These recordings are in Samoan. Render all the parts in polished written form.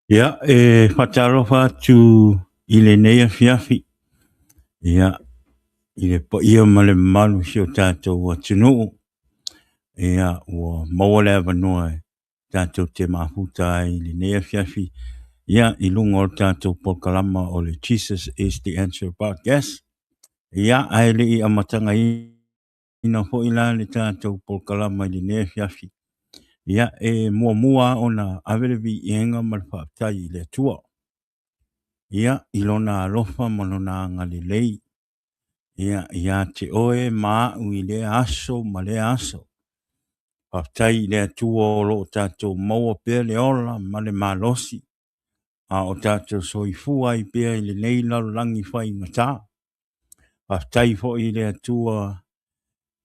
Ia, e faatalofa atu i lenei afiafi, ia, i le paia ma le mamalu o si o tatou atunuu, ia, ua maua le avanoa e tatou te mafuta ai i lenei afiafi, ia, i luga o le tatou polokalama o le Jesus is the Answer Podcast. Ia, ae le i amatagaina ina foi la le tatou polokalama i lenei afiafi, ia e muamua lava ona ave le viiga ma le faafetai i le Atua, ia i Lona alofa ma Lona agalelei, ia ia te oe ma au i lea aso ma lea aso. Faafetai i le Atua o lo o tatou maua pea le ola ma le malosi, a o tatou soifua ai pea i lenei lalolagi faigata. Faafetai foi i le Atua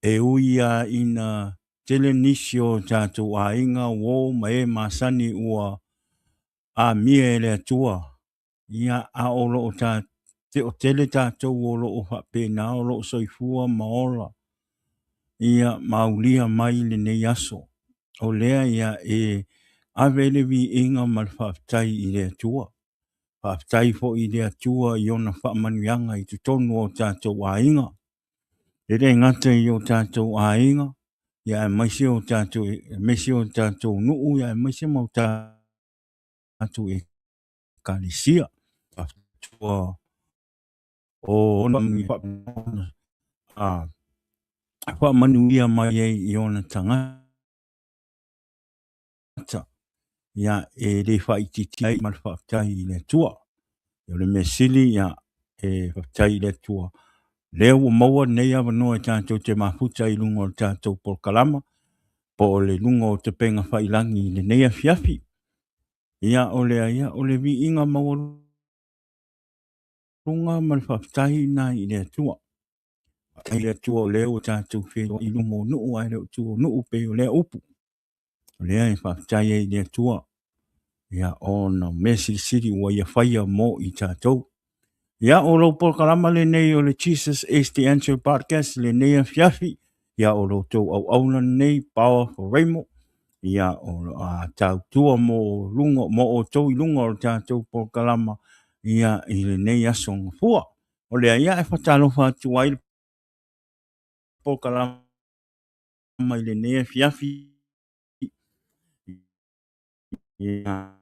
e ui lava ina tele nisi o tatou aiga, uo ma e masani ua amia e le Atua, ia, a o lo o tele tatou o lo o faapena o lo o soifua ma ola, ia, ma aulia mai lenei aso. O lea ia e ave le viiga ma le faafetai i le Atua. Faafetai foi i le Atua i ona faamanuiaga i totonu o tatou aiga. E le gata i o tatou aiga, ia aemaise o tatou, aemaise o tatou nuu, ia aemaise ma o tatou ekalesia. Faafetai o ona faamanuia mai ai i ona tagata. Ia, e le faaitiitia ai ma le faafetai i le Atua. O le mea sili, ia, e faafetai i le Atua lea ua maua lenei avanoa e tatou te mafuta i luga o le tatou polokalama po o le luga o Tapenga Failagi i lenei afiafi. Ia, o lea, ia, o le viiga maualuga ma le faafetai lena i le Atua. Faafetai i le Atua o lea ua tatou feiloai i luma o nuu ae le o tua o nuu pei o lea upu. O lea e faafetai ai i le Atua, ia, ona o mea silisili ua ia faia mo i tatou. Ia, o lou polokalama lenei o le Jesus is the Answer Podcast i lenei afiafi, ia, o lo outou auauna lenei, Power for Raymond, ia, o lo o tautua mo luga, mo outou i luga o le tatou polokalama, ia, i lenei aso Gafua. O lea, ia, e faatalofa atu ai le polokalama i lenei afiafi, ia,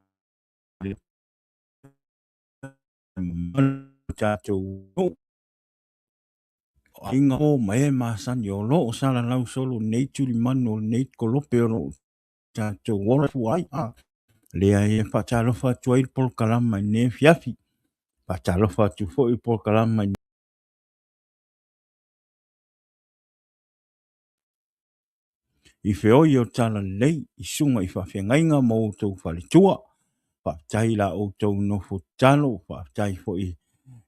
le mamalu o tatou nuu, o aiga o ma e masani o lo o salalau solo lenei tulimanu o lenei kolope o lo o tatou ola fua ai. Lea e faatalofa atu ai le polokalama i lenei afiafi. Faatalofa atu foi le polokalama i I feoi o Talalelei, i susuga i faafeagaiga ma outou faletua. Faafetai i la outou nofo tatalo, faafetai foi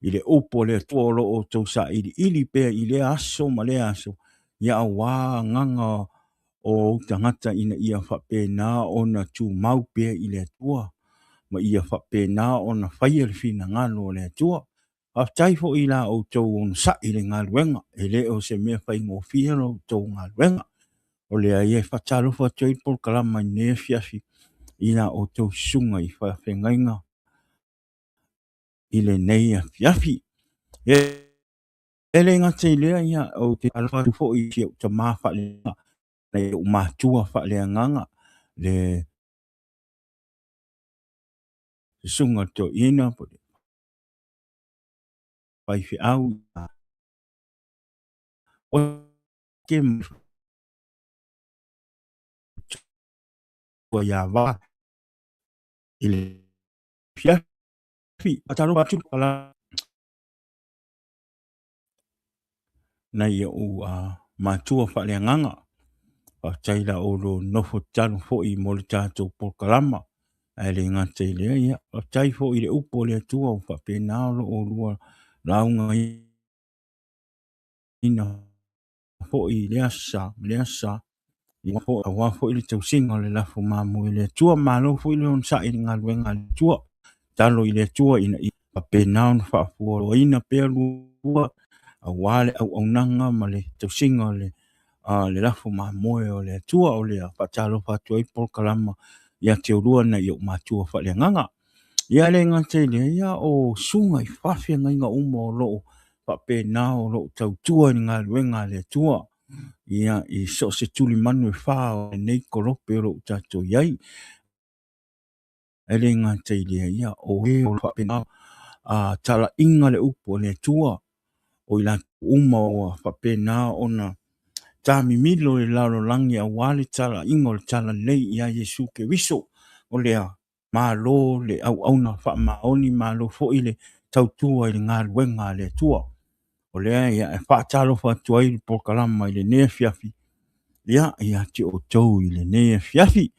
i le upu a le Atua o lo o outou sailiili pea i lea aso ma lea aso, ia aua agaga o ou tagata ina ia faapena ona tumau pea i le Atua, ma ia faapena ona faia le finagalo o le Atua. Faafetai foi i la outou onosai i le galuega, e le o se mea faigofie la outou galuega. O lea ia e faatalofa atu ai le polokalama i lenei afiafi i la outou susuga i faafeagaiga i lenei afiafi. E le gata i lea, ia, ou te alofa atu foi i si ou tama faaleagaga, nai ou matua faaleagaga, le susuga i le toeaina po o le faifeau ia ia va i le afiafi. Faatalofa atu nai ou matua faaleagaga. Faafetai la outou nofo tatalo foi mo le tatou polokalama. Ae le gata i lea, ia, faafetai foi i le upu a le Atua ua faapena o lo o oulua laugaina foi i lea aso sa ma lea aso sa, aua foi le tausiga o le lafo mamoe a le Atua. Malo foi le onosai i le galuega a le Atua. Tatalo i le Atua ina ia faapena ona faafuaina pea lua aua le auaunaga ma le tausiga o le le lafo mamoe o le Atua. O lea faatalofa atu ai le polokalama ia te oulua nai ou matua faaleagaga. Ia le gata i lea, ia o susuga i faafeagaiga uma o lo o faapena o lo o tautua i le galuega a le Atua, ia i so o se tulimanu e fa o lenei kolope o lo o tatou i ai. E le gata i lea, ia o e o lo o faapena a talaiga le upu a le Atua, o i latou uma ua faapena ona tamimilo i le lalolagi aua le talaiga o le talalelei ia Iesu Keriso. O lea, malo le auauna faamaoni, malo foi le tautua i le galuega a le Atua. O lea ia e faatalofa atu ai le polokalama i lenei afiafi, ia ia te outou i lenei afiafi.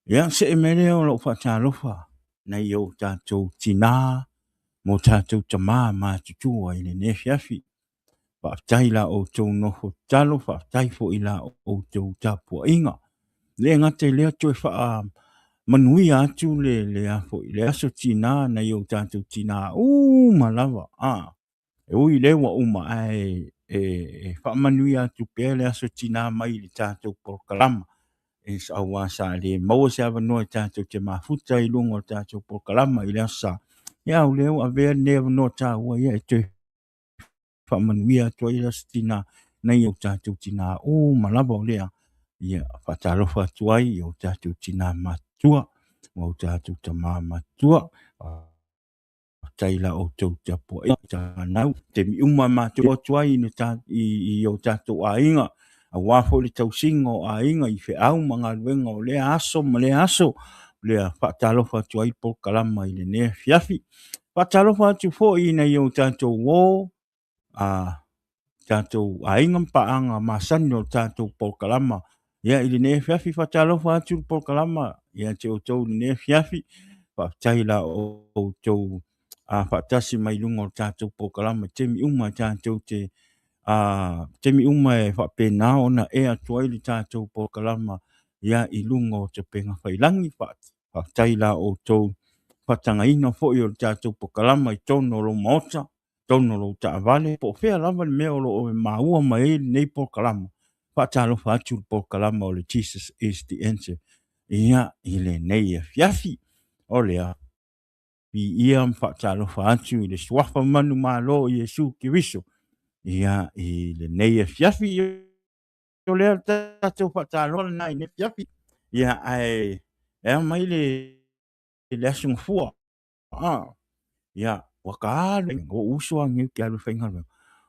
Ia see mai lea o lou faatalofa nai o tatou tina ma o tatou tama matutua i lenei afiafi. Faafetai i la outou nofo tatalo, faafetai foi i la outou tapuaiga. Le gata i lea toe faamanuia atu le, le, a foi, le aso tina nai o tatou tina uma lava. A, e ui i lea ua uma, ae e, e faamanuia atu pea le aso tina mai i le tatou polokalama. Aua sa le maua se avanoa e tatou te mafuta i luga o le tatou polokalama i le aso Sa. Ia, a o lea ua avea lenei avanoa taua ia e toe faamanuia atu ai le aso tina nai o tatou tina uma lava o lea. Ia, faatalofa atu ai i o tatou tina matutua ma o tatou tama matutua. Faafetai i la outou tapuaiga fanau, taimi uma matou atu ai i o tatou aiga, aua foi le tausiga o aiga i feau ma galuega o lea aso ma lea aso. O lea faatalofa atu ai polokalama i lenei afiafi. Faatalofa atu foi i nai o tatou uo, a tatou aiga ma paaga masani o le tatou polokalama ia i lenei afiafi. Faatalofa atu le polokalama ia te outou i lenei afiafi. Faafetai i la outou a faatasi mai luga o le tatou polokalama i taimi uma e tatou te a taimi uma e faapena ona ea atu ai le tatou polokalama ia i luga o Topegafailagi. Faafetai i la outou faatagaina foi o le tatou polokalama i totonu o lou maota, totonu o lou taavale, po o fea lava le mea o lo o e maua mai ai lenei polokalama. Faatalofa atu le polokalama o le Jesus is the Answer ia i lenei afiafi. O lea, viia ma faatalofa atu i le suafa manumalo o Iesu Keriso ia i lenei afiafi. O lea le tatou faatalofa lena i lenei afiafi. Ia, ae e ao mai le Aso Gafua. Ia, ua ka alu, ua ou uso lava nei ou te alu e faigaluega,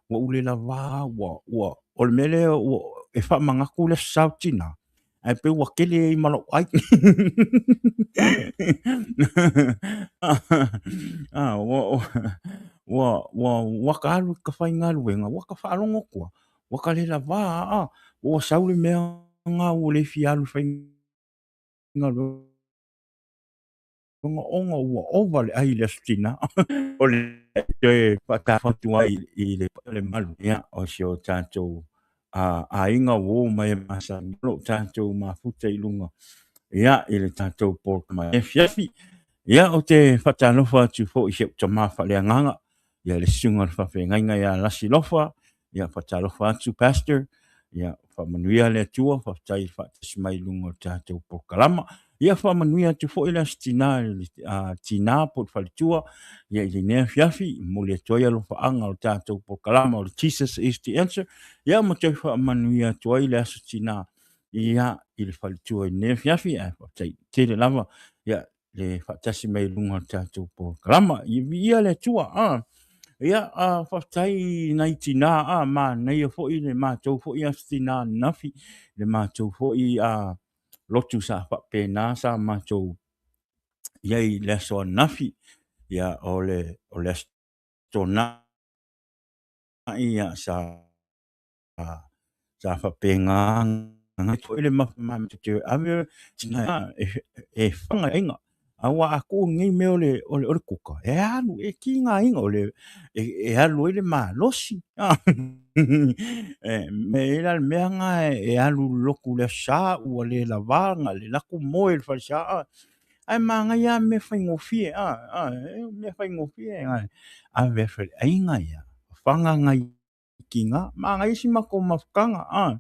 ua ou le lava, ua, ua, o le mea lea ua, e faamanatu le Aso Sa o Tina, ae pei ua tele ai ma lou ai. Ua, ua, ua, ua ka alu i ka faigaluega, ua ka faalogo atu lava, ua ka le lava, ua sau le mea lena ua le fia alu e faigaluega. Ona ua ova le ai i le Aso Tina. O le toe faatalofa atu ai i le malu ia, o si o tatou aiga uo ma e masani o lo o tatou mafuta i luga ia, i le tatou polokalame afiafi. Ia, ou te faatalofa atu foi i si ou tama faaleagaga, ia le susuga i le faafeagaiga ia Lasi Lofa. Ia, faatalofa atu Pastor, ia faamanuia le Atua, faafetai i le faatasi mai i luga o le tatou polokalama. Ia faamanuia atu foi le Aso Tina i le tina po o le faletua ia i lenei afiafi, momoli atu ai alofaaga o le tatou polokalama o le Jesus is the Answer. Ia ma toe faamanuia atu ai le Aso Tina ia i le faletua i lenei afiafi, ae faafetai tele lava ia le faatasi mai i luga o le tatou polokalama. Ia viia le Atua. Ia, faafetai i nai tina, manaia foi le matou foi Aso Tina ananafi, le matou foi lotu sa faapena sa matou i ai i le aso ananafi. Ia, o le Aso Toonai, ia, sa sa faapena foi le matou te ave e faga aiga. Aua a tuu lenei mea o le kuka, e alu, e tigaina, o le, e alu ai le malosi. E i ai la le mea lena e alu i le lotu i le Aso Sa ua le lava le alu atu moe i le falesa. Ae manaia lava mea faigofie, mea faigofie, ave e faleaiga ia, faga nai tina, manaia si matou mafutaga, a,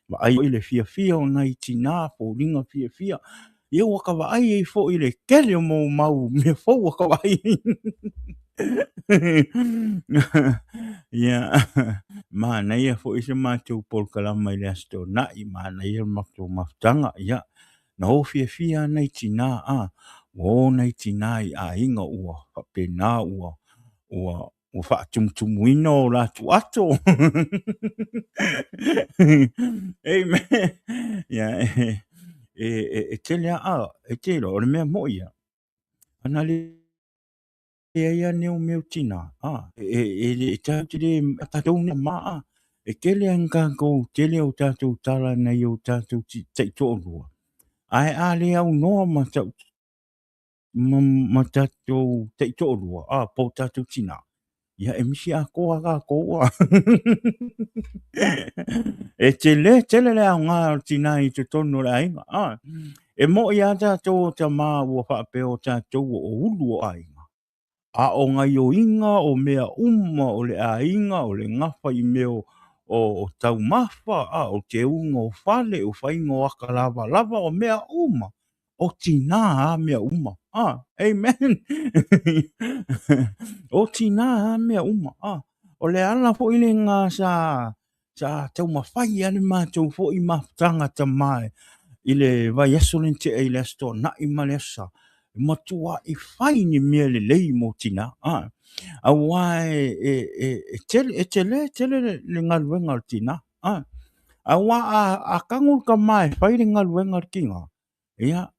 vaai foi le fiafia o nai tina, foliga fiafia. Ia ua ka vaai ai foi i le tele o mau mea fou ua ka vaai ai. Ia, manaia foi se matou polokalama i le Aso Toonai, manaia le matou mafutaga. Ia, na o fiafia lava nai tina, a, ua o nai tina i aiga ua faapena ua ua ua faatumutumuina o latou ato. Amen. Ia, e tele lava, e te iloa, o le mea moni ia, ana leai lava nei mea o tina, a, e le tatou te le tatou nei ma, a, e tele lava ina tatou tele o tatou tala nai o tatou taitoalua, ae a le aunoa ma ma tatou taitoalua, a, po o tatou tina, ia e misi atoa lava tatou. A. E tele tele le aoga o le tina i totonu o le aiga. A. E moni lava tatou o tama ua faapea o tatou o ulu o aiga, a o gaioiga o mea uma o le aiga, o le gafa i mea o taumafa, a, o teuga o fale, o faiga o ata lavalava, o mea uma, o tina a mea uma. A, amen. O tina a mea uma. A, o le ala foi lena sa taumafai lava le matou foi mafutaga tama i le vaiaso lea na tea i le Aso Toonai ma le Aso Sa, e matuai fai ni mea lelei mo tina. A, aua e tele tele le galuega a le tina. A, aua a tago le tama e fai le galuega a le tina, ia,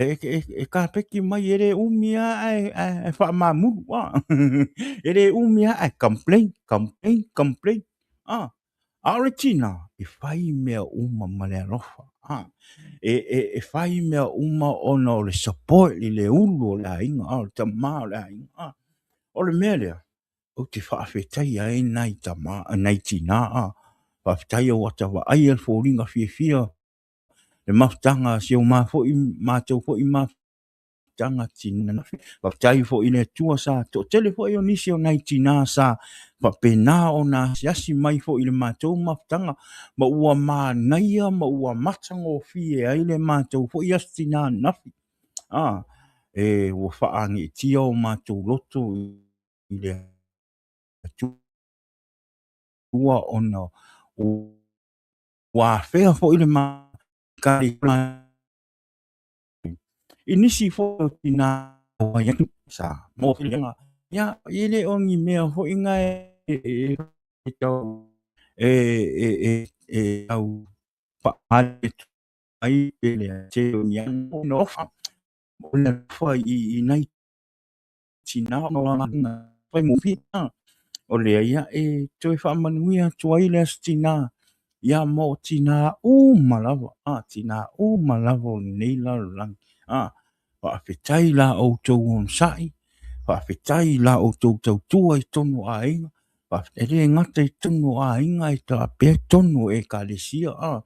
e kapeti mai, e le umi lava ae faamamulu, a. E le umi lava ae complain, complain, complain, a. A o le tina, e fai mea uma ma le alofa, a. E fai mea uma ona o le support i le ulu o le aiga, a, o le tama o le aiga, a. O le mea lea, ou te faafetaia ai nai tama, nai tina, a. Faafetai ua ta vaaia le foliga fiafia le mafutaga a si o matou foi mafutaga tina. Faafetai foi i le Atua sa toatele foi o nisi o nai tina sa faapena ona asiasi mai foi i le matou mafutaga, ma ua manaia ma ua matagofie ai le matou foi aso tina ananafi. A, e ua faaagietia o matou loto i le Atua ona ua afea foi le i nisi foi o tina sa mo ia e le o ni mea foi na e tau e tau faamale ai pe le te o ni no o le alofa i nai tina fai mo o lea ia e toe faamanuia atu ai le aso tina ia mo tina uma lava, a, tina uma lava o lenei lalolagi. A, faafetai la outou onosai, faafetai la outou tautua i totonu o aiga, e le gata i totonu o aiga, e faapea totonu o ekalesia. A,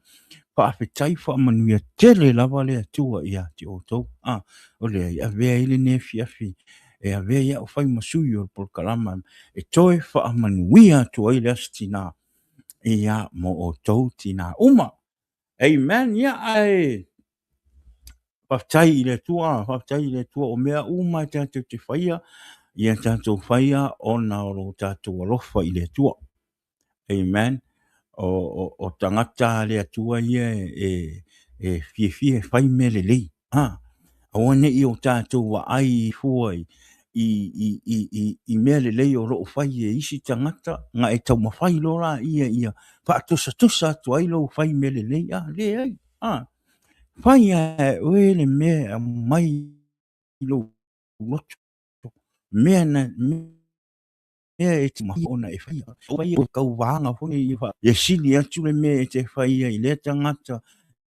faafetai, faamanuia tele lava le Atua ia te outou. A, o lea e avea ai lenei afiafi e avea ai au fai ma sui o le polokalama e toe faamanuia atu ai le aso tina ia mo outou tina uma. Amen. Ia, ae faafetai i le Atua, faafetai i le Atua o mea uma e tatou te faia, ia tatou faia ona o lo tatou alofa i le Atua. Amen. O tagata a le Atua ia e fiafia e fai mea lelei. A, aua ne i o tatou vaai fua i mea lelei o lo o fai e isi tagata, na e taumafai loa laia ia faatusatusa atu ai lou fai mea lelei. A, leai. A, fai lava e oe le mea e aumai i lou loto, mea na mea e te mahi ona e faia. O faia tauvaga foi ia ia sili atu le mea e te faia i lea tagata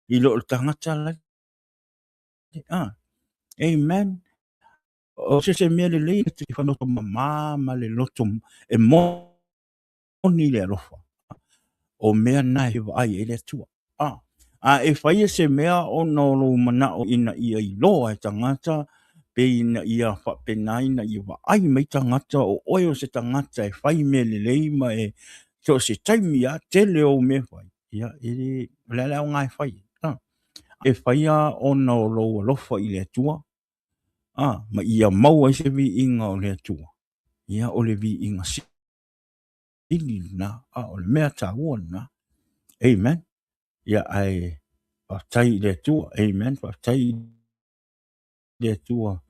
i lo le tagata la. A, amen. O se mea lelei e te whanoto mamā ma le loto e moni le alofa. O mea na e vaai e le Atua. A, a e faia se mea ona o lou manao ina ia iloa e tagata, pe ina ia faapena ina ia vaai mai tagata o oe o se tagata e fai mea lelei ma e so o se taimi lava tele ou mea fai, ia, e le, o le a le aoga e fai. A, E faia ona o lou alofa i le Atua, a, ma ia maua ai se viiga o le Atua, ia o le viiga sili lena, a o le mea taua lena. Amen. Ia ae faafetai i le Atua. Amen. Faafetai i le Atua.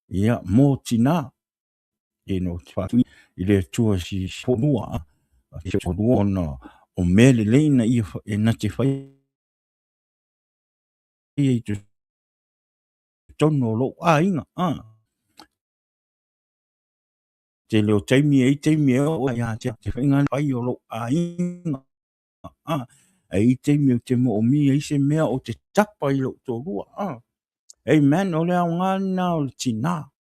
Ia mo tina. E no te faatu i le Atua si fonua. Si fonua ona o mea lelei na ia e na te fai i totonu o lou aiga. Tele o taimi e i taimi e oo ia te te whainga whai o lou aiga. E i taimi o te moomia i se mea o te tapa i lou toalua. Amen. O le aoga lena o le tina.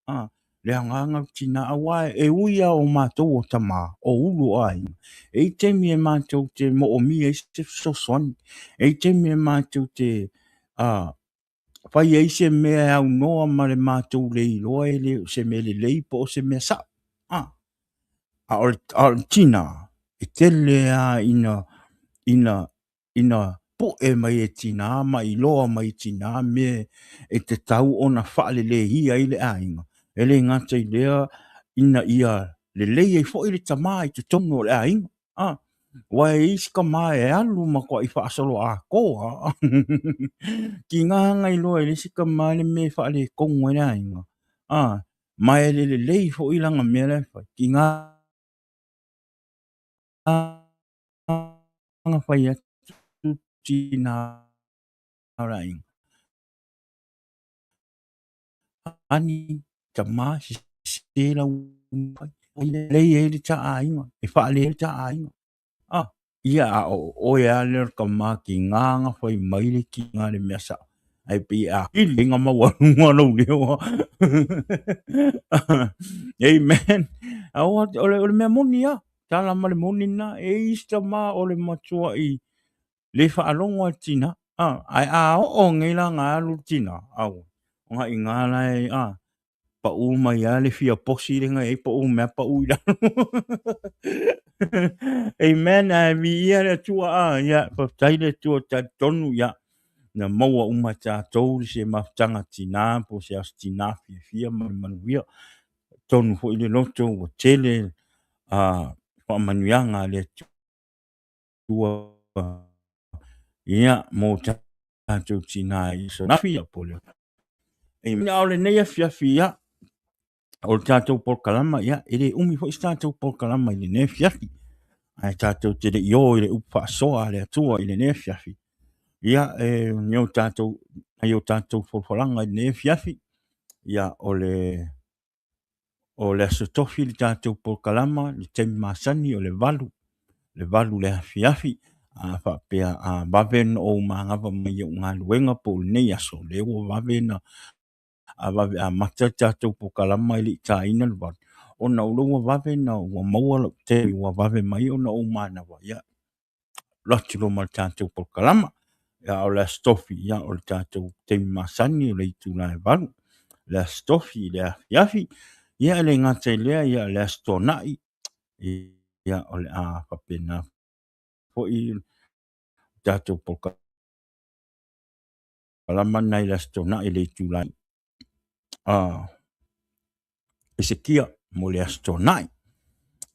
Le aoga o le tina aua e ui lava o matou o tama, o ulu o aiga. E i taimi e matou te moomia ai se fesoasoani. E i taimi e matou te fai ai se mea e aunoa ma le matou le iloa e le o se mea lelei po o se mea sao. A o le tina, e tele lava ina pue mai e tina ma iloa mai e tina mea e tatau ona faaleleia ai le aiga. E le gata i lea ina ia lelei ai foi le tama i totonu o le aiga. Aua e i ai isi tama e alu matuai faasoloatoa. Tiga ona iloa e le isi tama le mea e faaletonu ai le aiga. Ma e le lelei foi lana mea la e fai. Tiga ona fai atu tina o le aiga. Ani tama sese lau fai. Lelei ai le ta aiga, e faalelei le ta aiga. Ia a o oe lava lea o le tama tiga ona fai mai le tina le mea sao. Ae pei a pili ai na maualuga lou leo. Amen. O le mea moni lava, tala ma le moni lena. E i ai isi tama o le matuai le faalogo a le tina. Ae a oo nei la na alu le tina, au, ona i ina la e, pau mai lava le fia posi lea na i ai, pau mai lava pau i lalo. Amen. Ae viia le Atua. Ia, faafetai le Atua, talitonu, ia, na maua uma e tatou se mafutaga tina po o se aso tina fiafia ma le manuia. Talitonu foi le loto ua tele faamanuiaga a le Atua, ia, mo tatou tina i aso ananafi po o le A o lenei afiafi, ia, o le tatou polokalama, ia, e le umi foi se tatou polokalama i lenei afiafi. Ae tatou te le i o i le upu faasoa a le Atua i lenei afiafi. Ia, e nai o tatou, nai o tatou folafolaga i lenei afiafi, ia, o le O le Aso Tofi le tatou polokalama, le taimi masani o le 8, le 8 i le afiafi. A faapea a vave ona ou manava mai i ou galuega po o lenei aso, lea ua vave ona vave amata le tatou polokalama e le i taina le 8, ona o lea ua vave ona ua maua lou taimi ua vave mai ona ou manava, ia, alu atu loa ma le tatou polokalama. A o le Aso Tofi, ia, o le tatou taimi masani o le itula e 8, le Aso Tofi i le afiafi. Ia, e le gata i lea, ia, le Aso Toonai, ia, o le a faapena foi le tatou polokalama lena i le Aso Toonai i le itula Esekia mo le Aso Toonai.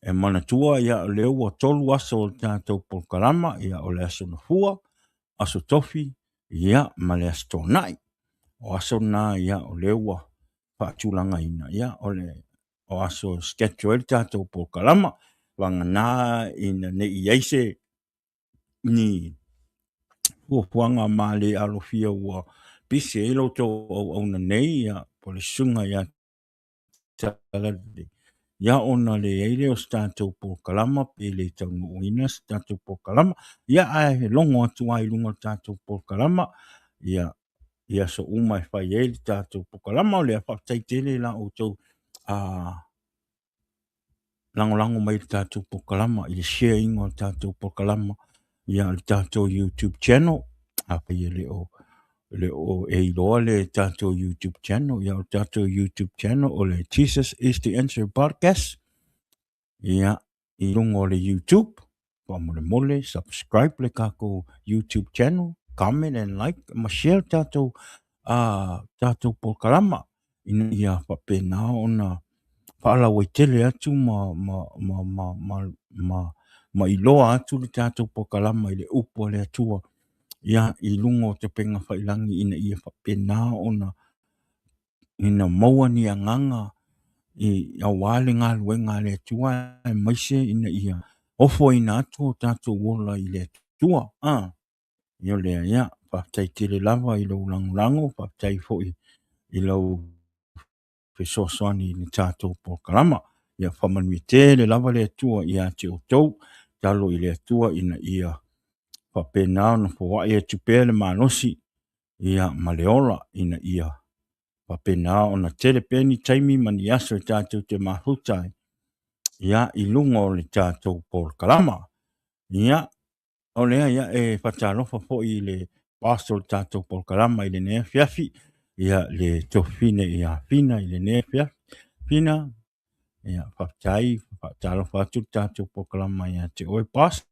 E manatua, ia, o lea ua 3 aso o le tatou polokalama, ia, o le Aso Gafua, Aso Tofi, ia, ma le Aso Toonai. O aso na, ia, o lea ua faatulagaina, ia, o le o aso e schedule ai le tatou polokalama, vagana ina ne i i ai se ni fuafuaga ma le alofia ua pisi ai lo outou auauna nei, ia, po o le susuga ia Talalelei, ia, ona leai lea o se tatou polokalama pe le taunuuina se tatou polokalama, ia, ae logo atu lava i luga o le tatou polokalama, ia, i aso uma e fai ai le tatou polokalama. O lea, faafetai tele la outou lagolago mai i le tatou polokalama, i le share ina o le tatou polokalama, ia, le tatou YouTube channel. Afai e le o e iloa le tatou YouTube channel, ia, o le tatou YouTube channel o le Jesus is the Answer Podcast, ia, i luga o le YouTube. Faamolemole, subscribe le tatou YouTube channel. comment and like ma share tatou tatou polokalama ina ia faapena ona faalauaitele atu ma iloa atu le tatou polokalama i le upu a le Atua ia i luga o upega tafailagi ina ia faapena ona ina maua ni agaga aua le galuega a le Atua aemaise ina ia ofoina atu o tatou ola i le Atua. Ia o lea, ia, faafetai tele lava i lou lagolago, faafetai foi i lau fesoasoani i le tatou polokalama. Ia faamanuia tele lava le Atua ia te outou. Tatalo i le Atua ina ia faapena ona foai atu pea le malosi ia ma le ola ina ia faapena ona tele pea ni taimi ma ni aso e tatou te mafuta ai ia i luga o le tatou polokalama. Ia, o lea ia e faatalofa foi i le boss o le tatou polokalama i lenei afiafi, ia le Tofine ia Fina i lenei afiafi. Fina, ia faafetai, faatalofa atu le tatou polokalama ia te oe boss.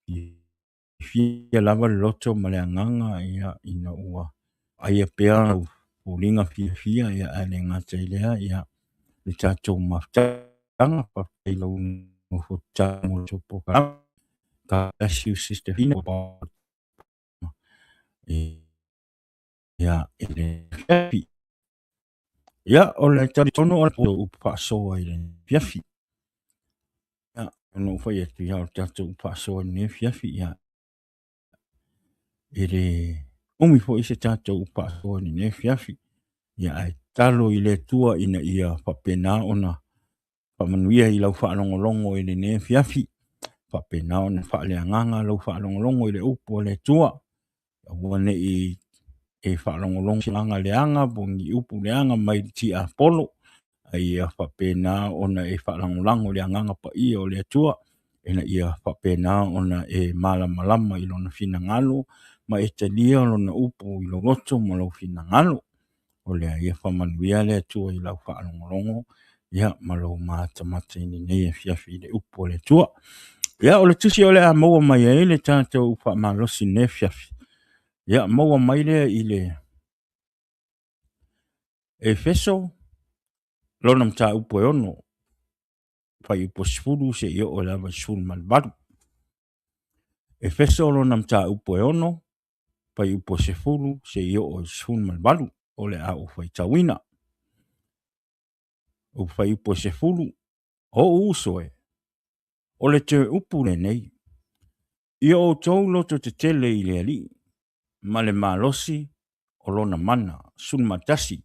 Fiafia lava le loto ma le agaga ia ina ua aia pea lau foliga fiafia ia ae le gata i lea ia le tatou mafutaga. Faafetai i lau nofo tatalo mo le tatou polokalama. God bless you Sister Fina. Ia, i le afiafi. Ia, o le talitonu o le upu faasoa i le afiafi. Ia, ona ou fai atu, ia, o le tatou upu faasoa i lenei afiafi, ia, e le umi foi se tatou upu faasoa i lenei afiafi. Ia, ae tatalo i le Atua ina ia faapena ona faamanuia i lau faalogologo i lenei afiafi, faapena ona faaleagaga lau faalogologo i le upu a le Atua. Aua ne i e faalogologo agaga leaga po o ni upu leaga mai le tiapolo, a ia faapena ona e faalagolago i le agaga paia o le Atua, ina ia faapena ona e malamalama i lona finagalo ma e talia lona upu i lou loto ma lou finagalo. O lea ia faamanuia le Atua i lau faalogologo ia ma lou matamata i lenei afiafi i le upu a le Atua. Ia, o le tusi o le a maua mai ai le tatou faamalosi i lenei afiafi, ia maua mai lea i le Efeso lona mataupu e 6, fuaiupu 10 seia oo lava i le 18. Efeso lona mataupu e 6, fuaiupu 10 seia oo i le 18, o le a ou faitauina. O fuaiupu 10, o ou uso e, o le toe upu lenei, ia outou loto tetele i le Alii, ma le malosi o lona mana. 11,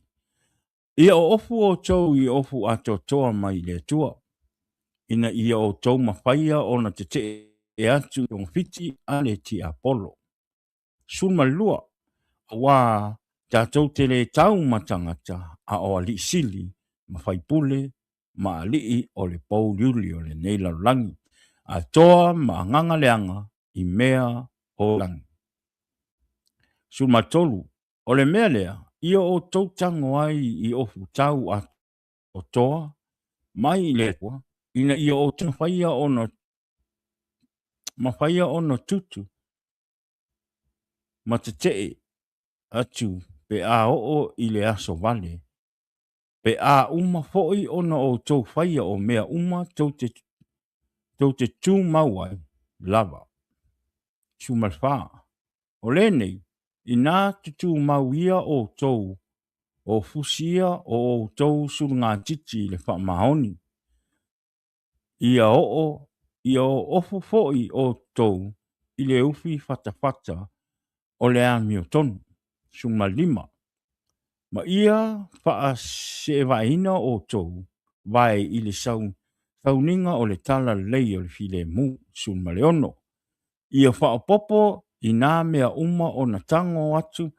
Ia oofu outou i ofu atoatoa mai le Atua, ina ia outou mafaia ona tetee atu i togafiti a le tiapolo. 12, Aua tatou te le tau ma tagata, a o alii sili ma faipule ma alii o le pouliuli o lenei lalolagi, atoa ma agaga leaga i mea o lagi. 13, O le mea lea, ia outou tago ai i ofutau atoatoa mai i le Atua, ina ia outou mafaia ona tutu ma tetee atu pe a oo i le aso vale, pe a uma foi ona outou faia o mea uma tou te tumau ai lava. 14. O lenei, inā tutumau ia outou o fusia o outou sulugatiti i le faamaoni, ia oo ia oofu foi outou i le ufi fatafata o le amiotonu. 15. Ma ia faaseevaina outou vae i le sauniga o le tala lelei o le filemu. 16. Ia faaopoopo i nā mea uma ona tago atu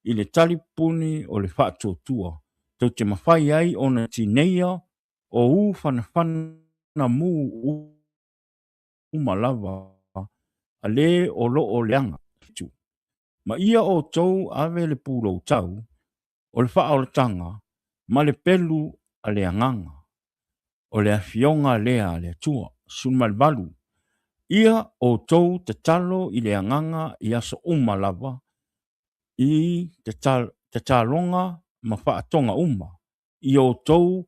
i le talipuni o le faatuatua, tou te mafai ai ona tineia o u fanafana mu uma lava a le o lo o leaga. 7. Ma ia outou ave le pulou tau o le faaolataga ma le pelu a le agaga, o le afioga lea a le Atua. 18. Ia outou tatalo i le Agaga i aso uma lava, i tataloga ma faatoga uma, i outou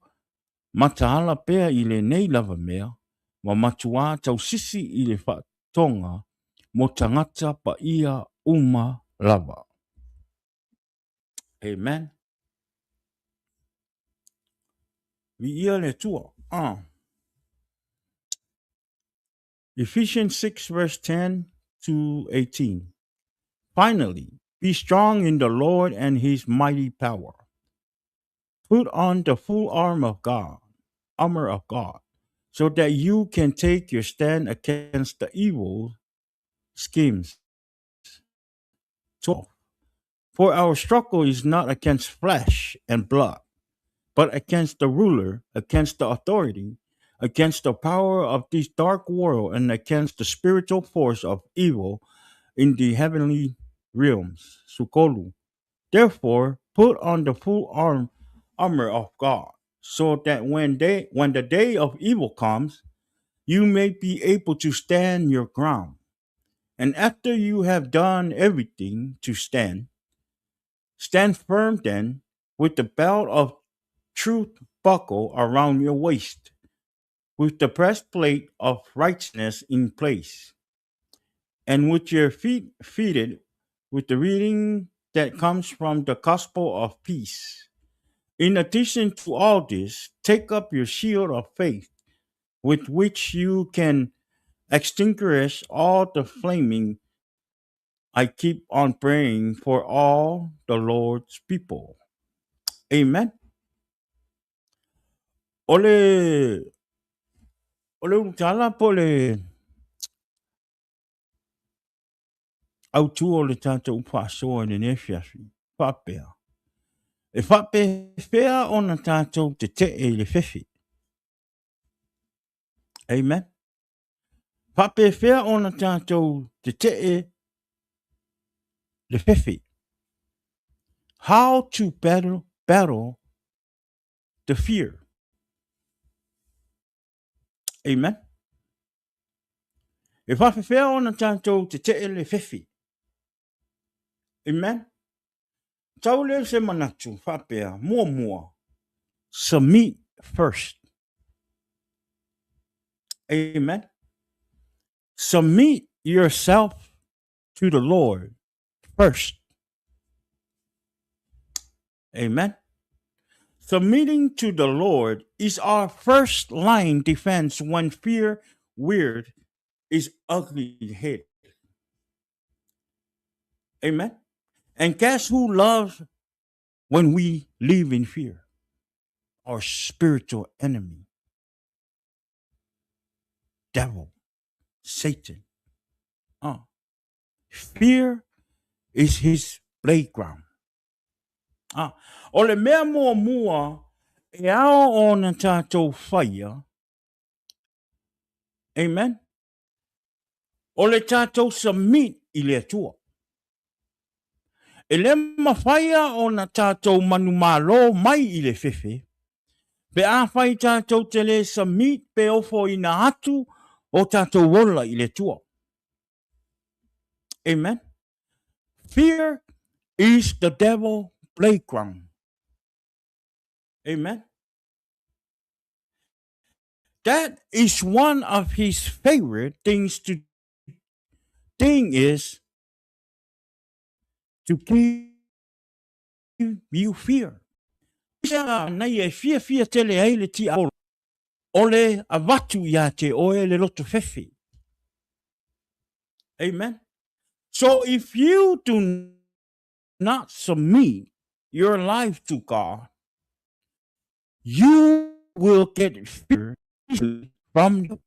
mataala pea i lenei lava mea, ma matuā tausisi i le faatoga mo tagata paia uma lava. Amen. Viia le Atua. Ah. Ephesians 6 verse 10 to 18. Finally, be strong in the Lord and his mighty power. Put on the full armor of God, armor of God, so that you can take your stand against the evil schemes. 12. For our struggle is not against flesh and blood, but against the ruler, against the authority, against the power of this dark world, and against the spiritual force of evil in the heavenly realms. Sukolu. Therefore, put on the full armor of God, so that when the day of evil comes, you may be able to stand your ground. And after you have done everything to stand, stand firm then, with the belt of truth buckle around your waist, with the breastplate of righteousness in place, and with your feet fitted with the reading that comes from the gospel of peace. In addition to all this, take up your shield of faith, with which you can extinguish all the flaming. I keep on praying for all the Lord's people. Amen. O le o le ulutala po le autū o le tātou faasoa i lenei afiafi, faapea, e faapefea ona tātou tetee i le fefe. Amen. Faapefea ona tātou tetee le fefe. How to battle the fear. Amen. E faapefea ona tātou tetee le fefe. Amen. Tau lea se manatu faapea, muamua, submit first. Amen. Submit yourself to the Lord first. Amen. Submitting to the Lord is our first line defense when fear weird is ugly head. Amen. And guess who loves when we live in fear? Our spiritual enemy, devil, Satan. Fear is his playground. O le mea muamua e ao ona tātou whaia, amen, o le tātou submit i le Atua. E le mawhaia ona tātou manumalo mai i le fefe, pe a whai tātou te le submit pe ofo ina atu o tātou ola i le Atua. Amen. Fear is the devil playground. Amen. That is one of his favorite things to thing is to give you fear. Nei e fiafia tele ai le tiapolo, o le avatu ia te oe le loto fefe. Amen. So if you do not submit your life to God, you will get fear from the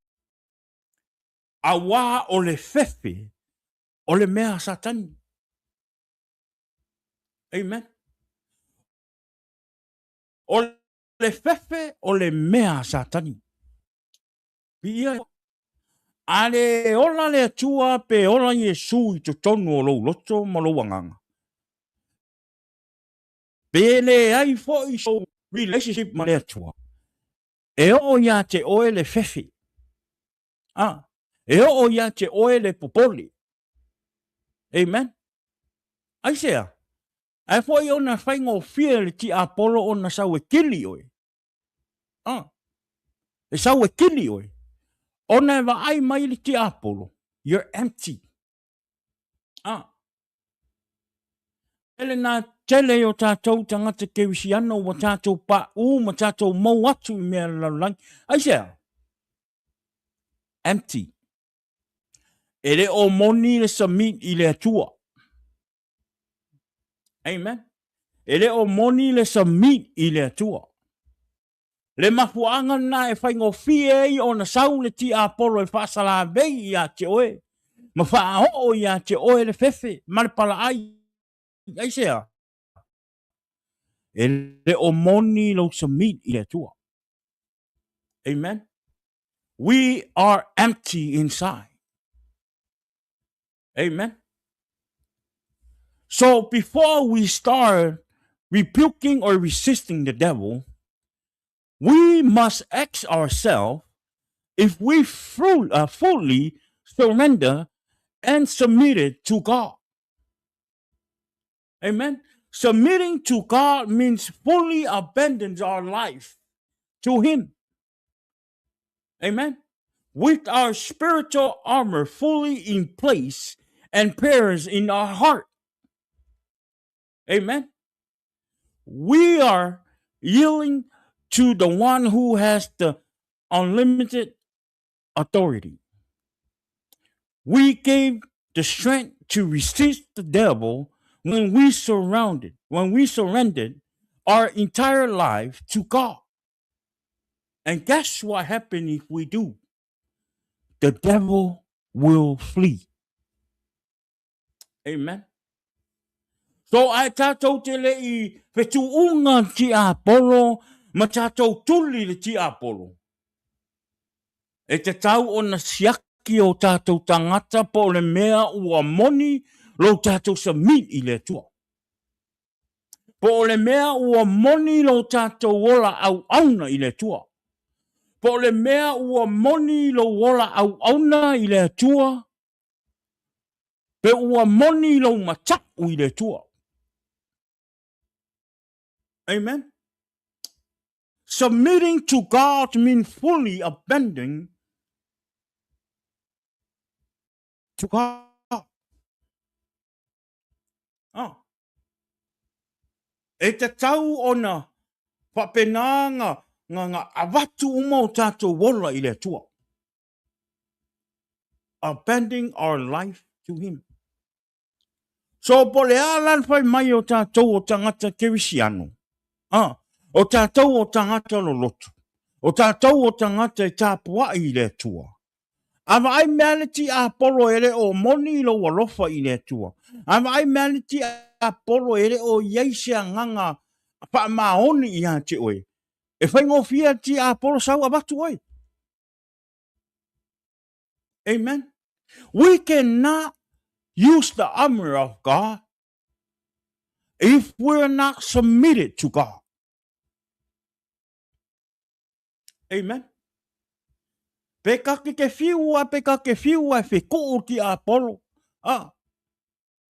awa o le fefe o le mea Satani. Amen. O le fefe o le mea Satani. Ia, a le ola le Atua pe ola Iesu i totonu o lou loto ma lou agaga. Pe leai foi sou relationship ma le Atua, e oo ia te oe le fefe. A, E oo ia te oe le popole. Amen. Aisea? Ae foi ona faigofie le tiapolo ona sau e kili oe. Ah. E sau e kili oe. Ona e vaai mai le tiapolo, you're empty. Ah. Tele nā tele i o tātou tangata kerisiano ua tātou pāʻū ma tātou mau atu i mea lalolagi. Aisea? Empty. E le o moni le submit i le Atua. Amen. E le o moni le submit i le Atua. Le mafuaaga lena e faigofie ai ona sau le tiapolo e faasalavei ia te oe, ma faaoo ia te oe le fefe ma le palaai. Aisea? E le o moni lou submit i le Atua. Amen. We are empty inside. Amen. So before we start rebuking or resisting the devil, we must ask ourselves if we fully surrender and submitted to God. Amen. Submitting to God means fully abandons our life to Him. Amen. With our spiritual armor fully in place and prayers in our heart. Amen. We are yielding to the one who has the unlimited authority. We gave the strength to resist the devil when we surrounded, when we surrendered our entire life to God. And guess what happens if we do? The devil will flee. Amen. So ai tātou te le i whetuunga tiapolo ma tātou tuli le tiapolo. E te tau ona siaki o tātou tangata po o le mea ua moni lo tātou submit i le Atua. Po o le mea ua moni lo tātou ola auauna i le Atua. Po o le mea ua moni lou ola auauna i le Atua, pe ua moni lou mataʻu i le Atua. Amen. Submitting to God means fully abandoning to God. Ah. E tatau ona faapena nga, nga, nga avatu uma o tātou ola i le Atua. Abandoning our life to Him. So po le a la le fai mai o tātou o tangata kerisiano, ah, o tātou o tangata lolotu, o tātou o tangata e tāpuaʻi i le Atua. A vaai mea le tiapolo e le o moni i lou alofa i le Atua. A vaai mea le tiapolo e le o i ai se agaga faamaoni ia te oe. E faigofie le tiapolo sau avatu oe. Amen. We cannot use the armor of God if we're not submitted to God. Amen. Pe ka ke ke fiu a, pe ka ke fiu a, fe kuu ki Apollo. Ah.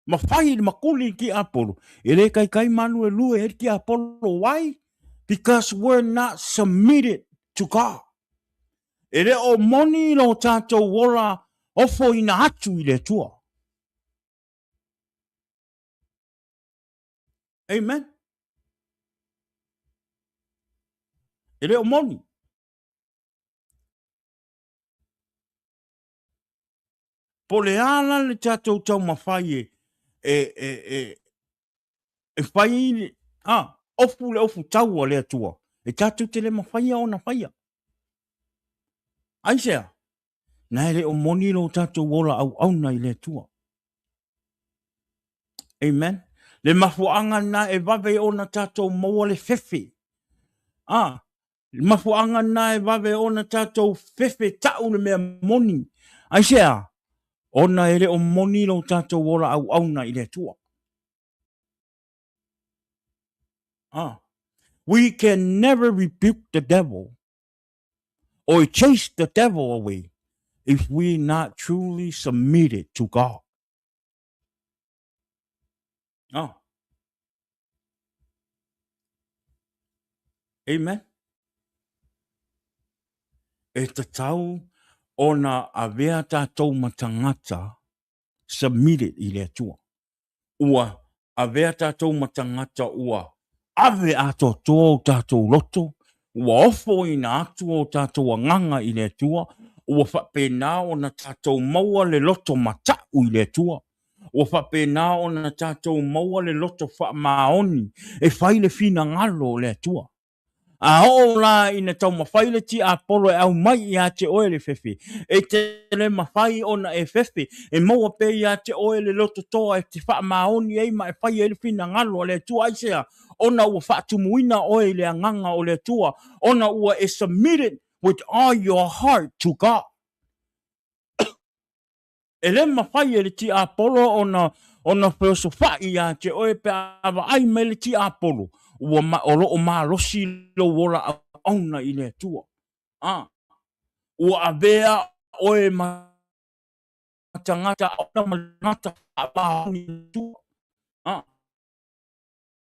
Ma fai le makuli ki Apollo. E le kai kai manu e lue he ki Apollo. Why? Because we're not submitted to God. E le o moni lo tātou ola ofo ina atu i le Atua. Amen. E le o moni. Po le a la le tātou taumafai e, e, e, e, e fai, a, ofu le ofu tau a le Atua. E tātou te le mawhaia ona whaia. Aisea, na e le o moni lo tātou ola auauna i le Atua. Amen. Le mafuaaga na e vave ona tātou maua le fefe. A, le mafuaaga na e vave ona tātou fefe ta'u le mea moni. Aisea, ona e le o moni lo tātou ola auauna i le Atua. Ah. We can never rebuke the devil or chase the devil away. if we not truly submitted to God. Oh. Amen. E tatau ona avea tātou ma tangata submitted i le Atua. Ua avea tātou ma tangata ua ave atoatoa o tātou loto, ua ofoina atu o tātou agaga i le Atua, ua faapena ona tātou maua le loto mataʻu i le Atua, ua faapena ona tātou maua le loto faamaoni e fai le finagalo o le Atua. A oo la ina taumafai le tiapolo e aumai ia te oe le fefe, e te le mafai ona e fefe, e maua pea ia te oe le loto toa e te faamaoni ai ma e fai ai le finagalo a le Atua. Aisea? Ona ua faatumuina oe i le agaga o le Atua, ona ua e submitted with all your heart to God. E le mafai e le tiapolo ona ona feosofai ia te oe pe a vaai mai le tiapolo ua ma, o loo malosi lou ola auauna i le Atua. A, ua avea oe ma tagata auauna ma tagata faamaoni i le Atua. A,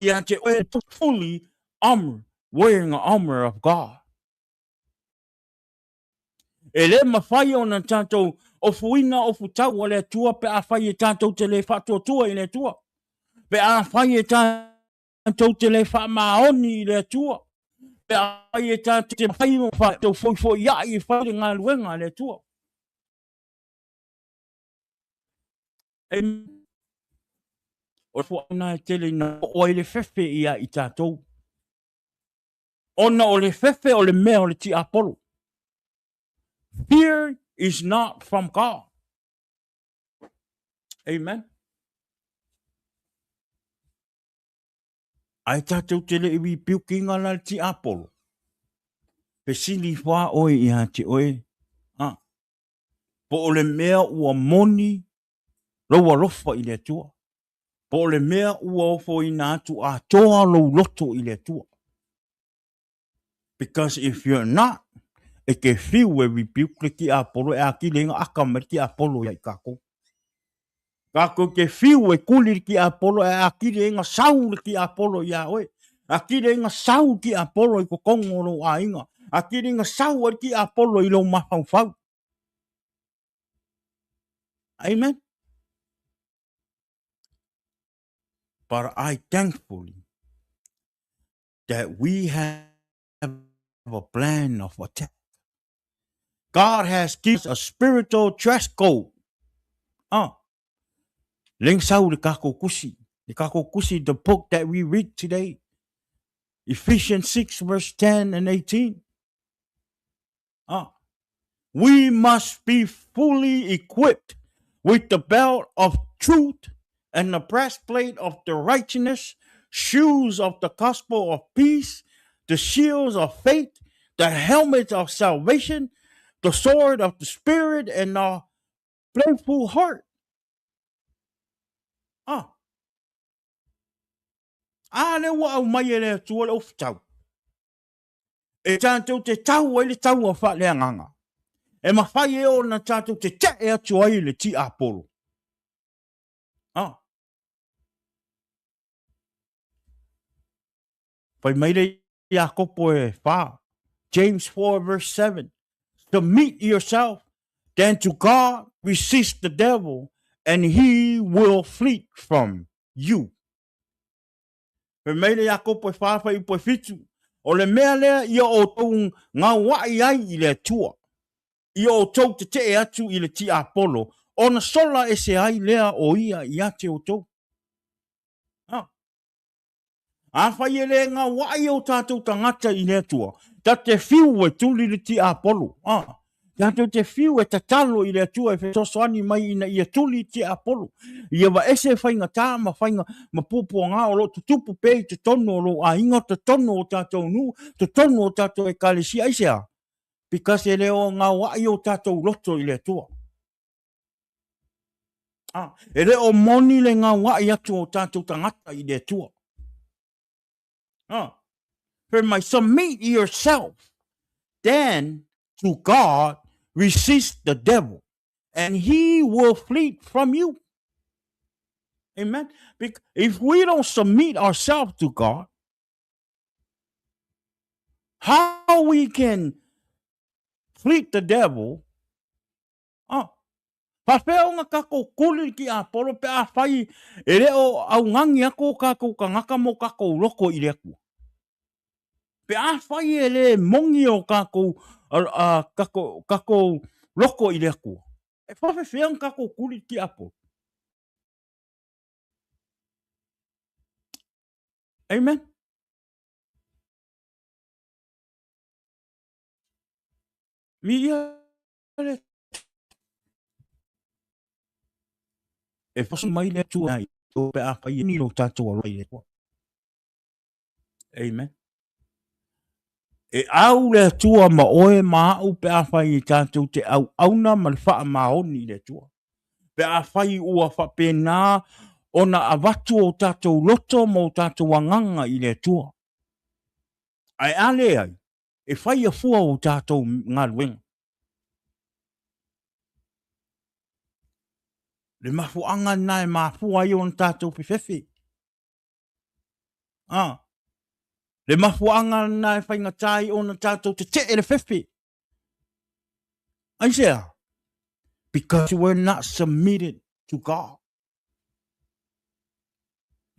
ia te oe fully armor, wearing the armor of God. E le mafai ona tatou ofuina ofutau a le Atua pe afai e tatou te le faatuatua i le Atua. Pe afai e tatou te le faamaoni i le Atua. Pe afai e tatou te fai ma tatou foifoiai e fai le galuega a le Atua. Amen. O le fuaina e tele ina oo ai le fefe ia i tatou. Ona o le fefe o le mea o le tiapolo. Fear is not from God. Amen. Ae tatou te le i rebuke-ina la le tiapolo. Fesili ifo a oe ia te oe. Ha. Po o le mea ua moni lou alofa i le Atua. Po o le mea ua ofoina atu atoa lou loto i le Atua. Because if you're not, e te whiu e rebuke le tiapolo e atili ai na aka mai le tiapolo ia i tatou. Tatou te whiu e tuli le tiapolo e atili ai na sau le tiapolo ia oe. Atili ai na sau le tiapolo i totonu o lou aiga. Atili ai na sau ai le tiapolo i lou mafaufau. Amen. But I thankfully that we have a plan of attack. God has given us a spiritual dress code. Ah, leng sau le kako kusi. Le kako kusi, the book that we read today. Ephesians 6 verse 10 and 18. Ah, we must be fully equipped with the belt of truth and the breastplate of the righteousness, shoes of the gospel of peace, the shields of faith, the helmet of salvation, the sword of the spirit, and a playful heart. Ah. A le ua aumai e le Atua le ofutau. E tatou te tau ai le taua faaleagaga, e mafai e ona tatou te te'e atu ai le tiapolo. Ah. Fai mai le Iakopo e whā. James 4 verse 7. Submit yourself then to God, resist the devil, and he will flee from you. Fai mai le Iakopo e whā whai upu e whitu, o le mea lea ia outou ngauaʻi ai i le Atua, ia outou tetee atu i le tiapolo, ona sola ese ai lea o ia ia te outou. Ha. Afai e le ngauaʻi o tatou tagata i le Atua, ta te whiu e tuli le tiapolo. Ha. Tatou te whiu e tatalo i le Atua e fesoasoani mai ina ia tuli tiapolo. Ia vaese faigata ma faiga ma puapuaga o lo o tutupu pea i totonu o lou aiga, totonu o tatou nuu, totonu o tatou ekalesia. Aisea? Because e le o gaoai o tatou loto i le Atua. Ah, e le o moni le gaoai atu o tatou tagata i le Atua. Ah, fai mai, submit yourself then to God, Resist the devil and he will flee from you. Amen. If we don't submit ourselves to God, how we can flee the devil? Ah, Faafefea ona kakou kuli ki Apolo pe afai e le o augangi aku o kakou kangaka mo kakou loko i le Atua? Pe afai e le moni o kakou, a, kakou, kakou loko i le Atua, e faafefea ona kakou kuli ki Apolo? Amen. Viia le E fosi mai le Atua i o pe afai e ni lo tatou alofa i le Atua. Amen. E au le Atua ma oe ma au pe afai i tatou te auauna ma le faamaoni i le Atua. Pe afai ua faapena ona avatu o tatou loto ma o tatou agaga i le Atua. Ae a leai, e faia fua o tatou galuega. Le mafuaaga lena e mafua ai ona tatou fefefe. Ah. Le mafuaaga lena e faigata ai ona tatou tetee le fefe. Aisea? Because we're not submitted to God.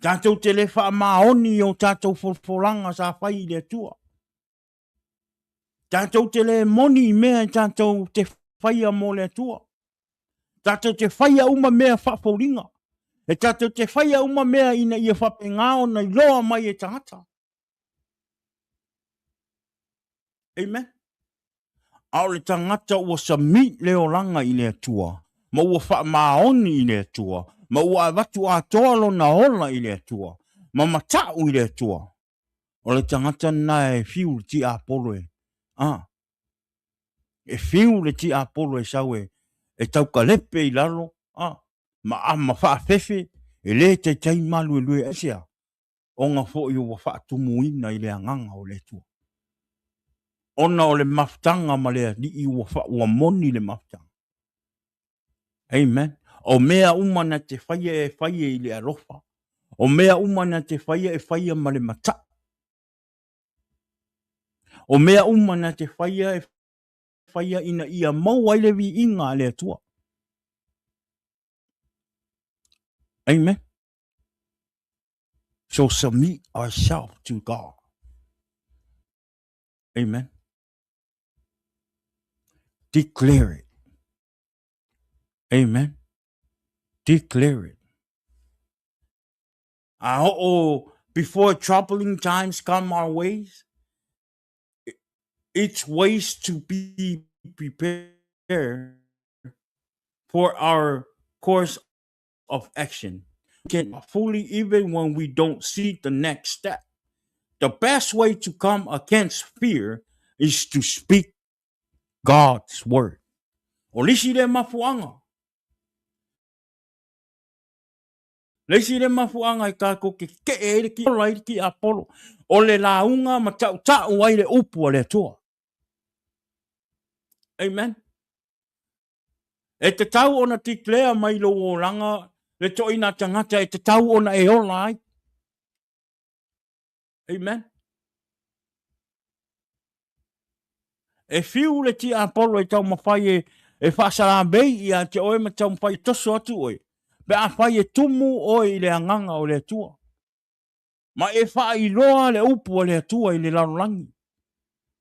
Tatou te le faamaoni i o tatou folafolaga sa fai i le Atua. Tatou te le moni i mea e tatou te faia mo le Atua. Tatou te faia uma mea faafoliga. E tatou te faia uma mea ina ia faapena ona iloa mai e tagata. Amen. A o le tagata ua submit le olaga i le Atua, ma ua faamaoni i le Atua, ma ua avatu atoa lona ola i le Atua, ma mata'u i le Atua, o le tagata lena e fiu le tiapolo e, a, e fiu le tiapolo e sau e, e taukalepe i lalo, a, ma, a, ma faafefe, e le taitai maluelue aisea? Ona foi ua faatumuina i le agaga o le Atua. Ona o le mafutaga ma le Alii ua, fa, ua moni le mafutaga. Amen. O mea uma na te faia e faia i le alofa. O mea uma na te faia e faia ma le mataʻu. O mea uma na te faia e faia ina ia maua ai le viiga a le Atua. Amen. So submit ourselves to God. Amen. Declare it. Amen. Declare it. A oo, before troubling times come our ways, it's ways to be prepared for our course of action. We can fully even when we don't see the next step. The best way to come against fear is to speak God's word. O le isi lea mafuaaga. Le isi lea mafuaaga e tatou te tetee ai le ki ola ai le tiapolo, o le lauga ma tautau ai le upu a le Atua. Amen. E tatau ona declare mai lou olaga le toina tagata e tatau ona e ola ai. Amen. E fiu le tiapolo e taumafai e, e faasalamei ia te oe ma taumafai e toso atu oe, pe afai e tumu oe i le agaga o le Atua. Ma e faailoa le upu a le Atua i le lalolagi.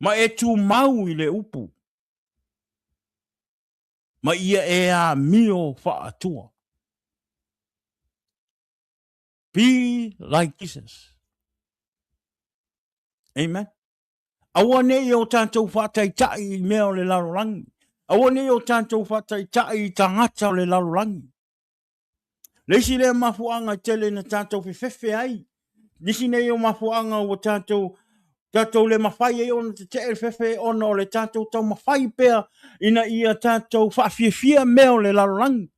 Ma e tumau i le upu. Ma ia e amio faatua. Be like Jesus. Amen. Aua nei o tatou faataitai i mea o le lalolagi. Aua nei o tatou faataitai i tagata o le lalolagi. Le isi lea mafuaaga tele na tatou fefefe ai. Nisi nei o mafuaaga ua tatou tatou le mafai ai ona tetee le fefe ona o le tatou taumafai pea ina ia tatou faafiafia mea o le lalolagi.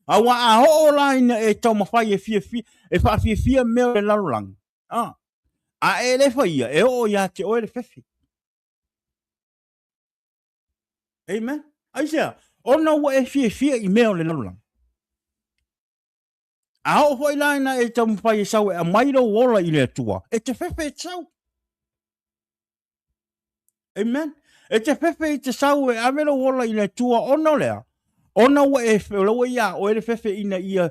Aua a oo la ina e taumafai e fiafia, e faafiafia mea o le lalolagi, a, a e le faia, e oo ia te oe le fefe. Amen. Aisea? Ona ua e fiafia i mea o le lalolagi. A oo foi la ina e taumafai e sau e aumai lou ola i le Atua, e te fefe e te sau. Amen. E te fefe i te sau e ave lou ola i le Atua ona o le a? Ona ua e, o la ua ia oe le fefe ina ia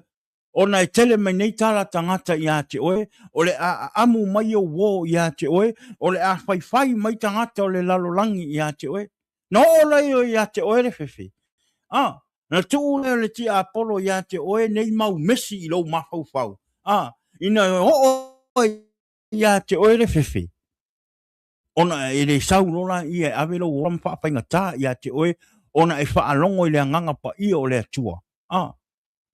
ona e tele mai nei tala tagata ia te oe, o le a aamu mai ou uō ia te oe, o le a faifai mai tagata o le lalolagi ia te oe. Na oo lea ia te oe le fefe. A, na tuu lea o le tiapolo ia te oe nei mau mesi i lou mafaufau. A, ina oo ia te oe le fefe, ona e le sau loa laia e ave lou ola ma faafaigata ia te oe, ona e faalogo i le Agaga Paia o le Atua. A,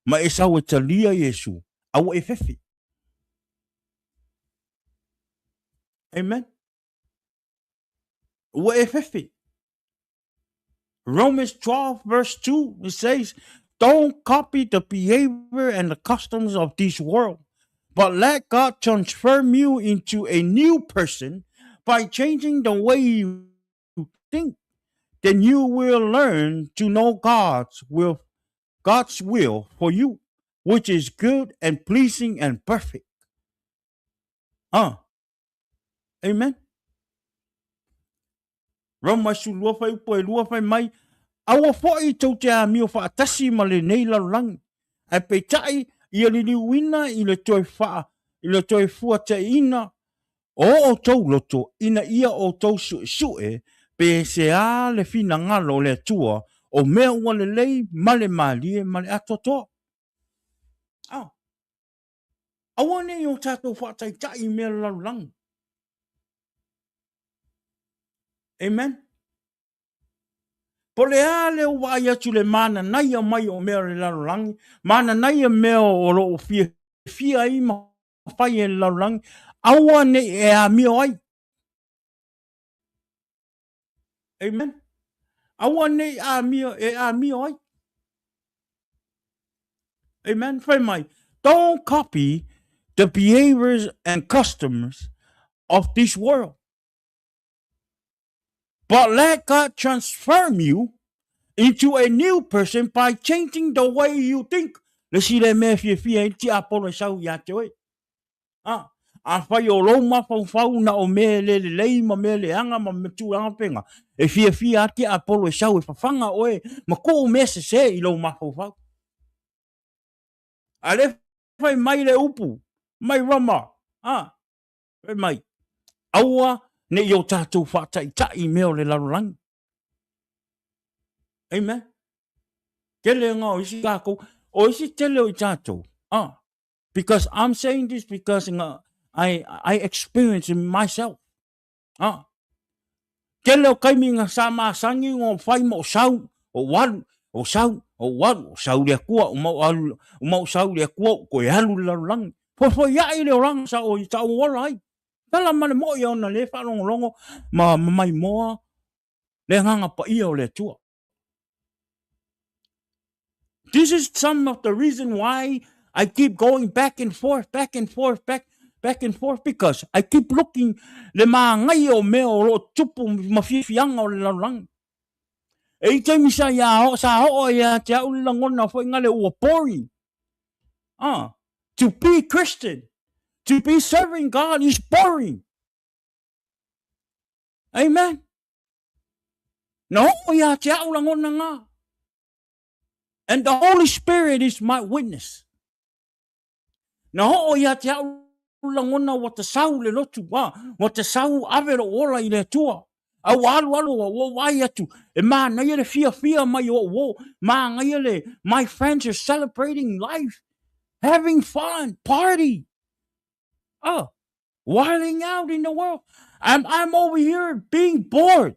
ma e sau e talia Iesu, a ua e fefe. Amen. Ua e fefe. Romans 12 verse 2, it says, Don't copy the behavior and the customs of this world, but let God transform you into a new person by changing the way you think. Then you will learn to know God's will, God's will for you, which is good and pleasing and perfect. Ah, amen. Roma 12 fuaiupu e 2 fai mai, Aua foi tou te amio faatasi ma lenei lalolagi, ae peitai ia liliuina i le toe faa, i le toe fuataiina o outou loto ina ia outou suesue pe se a le finagalo o le Atua o mea ua lelei ma le malie ma le atoatoa. Ah. Aua ne i o tatou faataitai i mea lalolagi. Amen. Po le a le o vaai atu le mananaia mai o mea o le lalolagi, mananaia mea o lo o fiafia ai ma fai e le lalolagi, aua ne i e amio ai. Amen. Aua ne i amio, e amio ai. Amen. Fai mai, don't copy the behaviors and customs of this world. But let God transform you into a new person by changing the way you think. Le si le mea fiafia ai le tiapolo e sau ia te oe. A, afai o lou mafaufau na o mea e le lelei ma mea leaga ma mea tulaga pena, e fiafia lava tiapolo e sau e fafaga oe ma tuu mea sese i lou mafaufau. A le fai mai le upu, mai Roma, a, fai mai, aua ne i o tatou faataitai i mea o le lalolagi. Amen. Tele nga o isi tatou, o isi tele o i tatou, a, because I'm saying this because nga, I experience it myself. Ah. Tele o taimi nga sa masani ngo fai ma o sau, o walu, o sau, o walu, o sau le Atua, o mau alu, o mau sau le Atua, o koe alu le lalolagi. Foifoi ae le olaga sa o i sa o ola ai. Tala ma le moi ona le faalogologo ma ma maimoa le agaga paia o le Atua. This is some of the reason why I keep going back and forth, back and forth, back, back and forth, because I keep looking le māngai o mea o loo tupu ma fiafiaga o le lalolagi. E i taimi sa ia o, sa oo ia te au le lagona foi ngale ua boring. Ah, to be Christian, to be serving God is boring. Amen. Na oo ia te au lagona ngā. And the Holy Spirit is my witness. Na oo ia te au lagona ua tasau le lotu, a, ua tasau ave lou ola i le Atua. A ua alu alu ua ua vaai atu, e mānaia le fiafia mai o ou o, mānaia le, my friends are celebrating life, having fun, party. Oh, wilding out in the world. I'm over here being bored.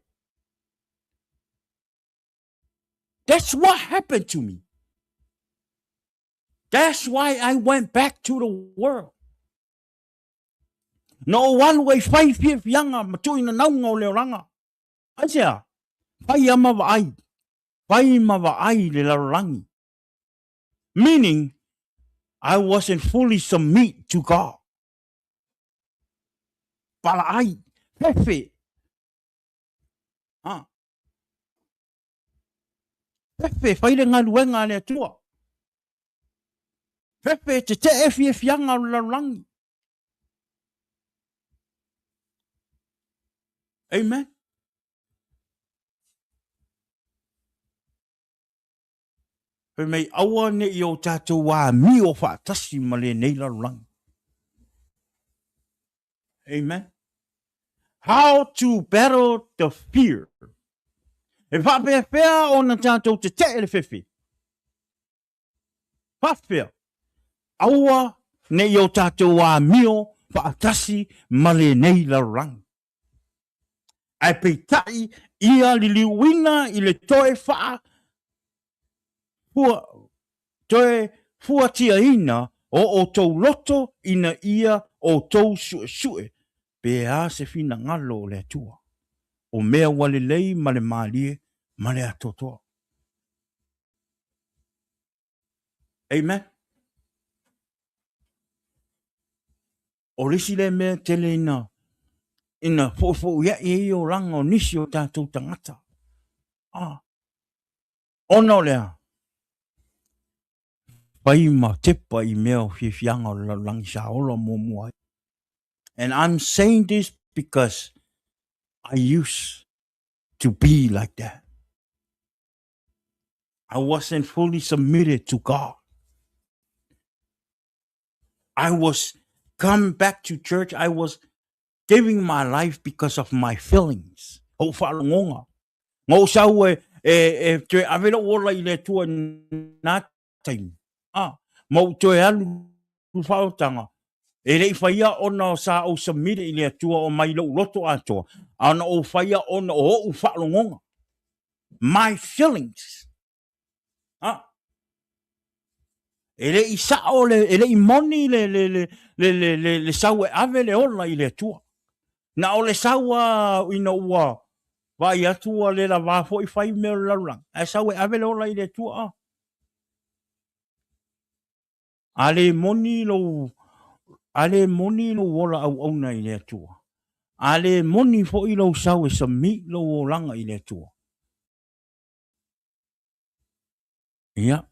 That's what happened to me. That's why I went back to the world. Na o alu ai fai fiafiaga ma tuuina nauga o le olaga. Aisea? Fai a ma vaai. Fai ma vaai le lalolagi. Meaning, I wasn't fully submit to God. Palaai, fefe. Ha. Fefe, fai le galuega a le Atua. Fefe, tetee fiafiaga o le lalolagi. Amen. Fai mai, aua ne i o tatou amio faatasi ma lenei lalolagi. Amen. How to battle the fear. E faapefea ona tatou tetee le fefe. Faafefea? Aua ne i o tatou amio faatasi ma lenei lalolagi. Ae peitai ia liliuina i le toe faa fua, toe fuatiaina o outou loto ina ia outou suesue pe a se finagalo o le Atua, o mea ua lelei ma le malie ma le atoatoa. Amen. O le isi lea mea tele ina ina foʻifoʻiaʻi ai olaga o nisi o tatou tagata. Ah, ona o le a? Fai ma tepa i mea o fiafiaga o le lalolagi sa ola muamua ai. And I'm saying this because I used to be like that. I wasn't fully submitted to God. I was come back to church. I was giving my life because of my feelings. Ou faalogoga. Ma ou sau e, e, e toe ave lou ola i le Atua nā taimi. Ah, ma ou toe alu whaotanga. E le i whaia ona o sa ou submit i le Atua o mai lou loto atoa. A ona ou whaia ona o ou faalogoga. My feelings. Ah. E le i sao le, e le i moni le, le, le, le, le, le, le sau e ave le ola i le Atua. Na o le sau a ina ua vaai atu ua le lavā foi fai mea o le lalolagi, ae sau e ave le ola i le Atua. Ah. A le moni lou, a le moni lou ola auauna i le Atua, a le moni foi lou sau e submit lou olaga i le Atua, Ia,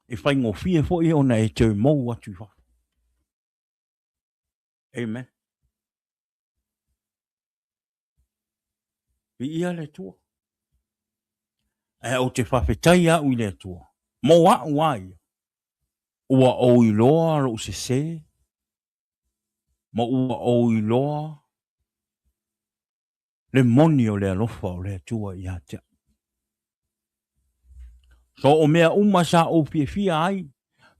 e faigofie foi ona e toe mou atu i fafo. Amen. Viia le Atua. Ae ou te faafetai au i le Atua. Mo au a ia. Ua ou iloa lou sese, ma ua ou iloa le moni o le alofa o le Atua ia te au. So o mea uma sa ou fiafia ai,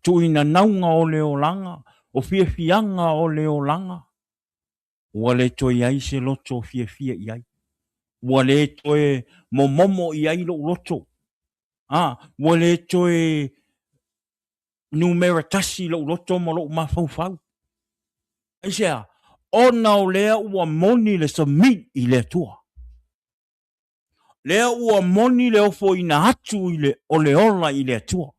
tuuina nauga o le olaga, o fiafiaga o le olaga, ua le toe i ai se loto fiafia i ai. Ua le toe momomo i ai lou loto. A, ua le toe numera tasi lou loto ma lou mafaufau. Aisea? Ona o lea ua moni le submit i le Atua. Lea ua moni le ofoina atu i le, o le ola i le Atua.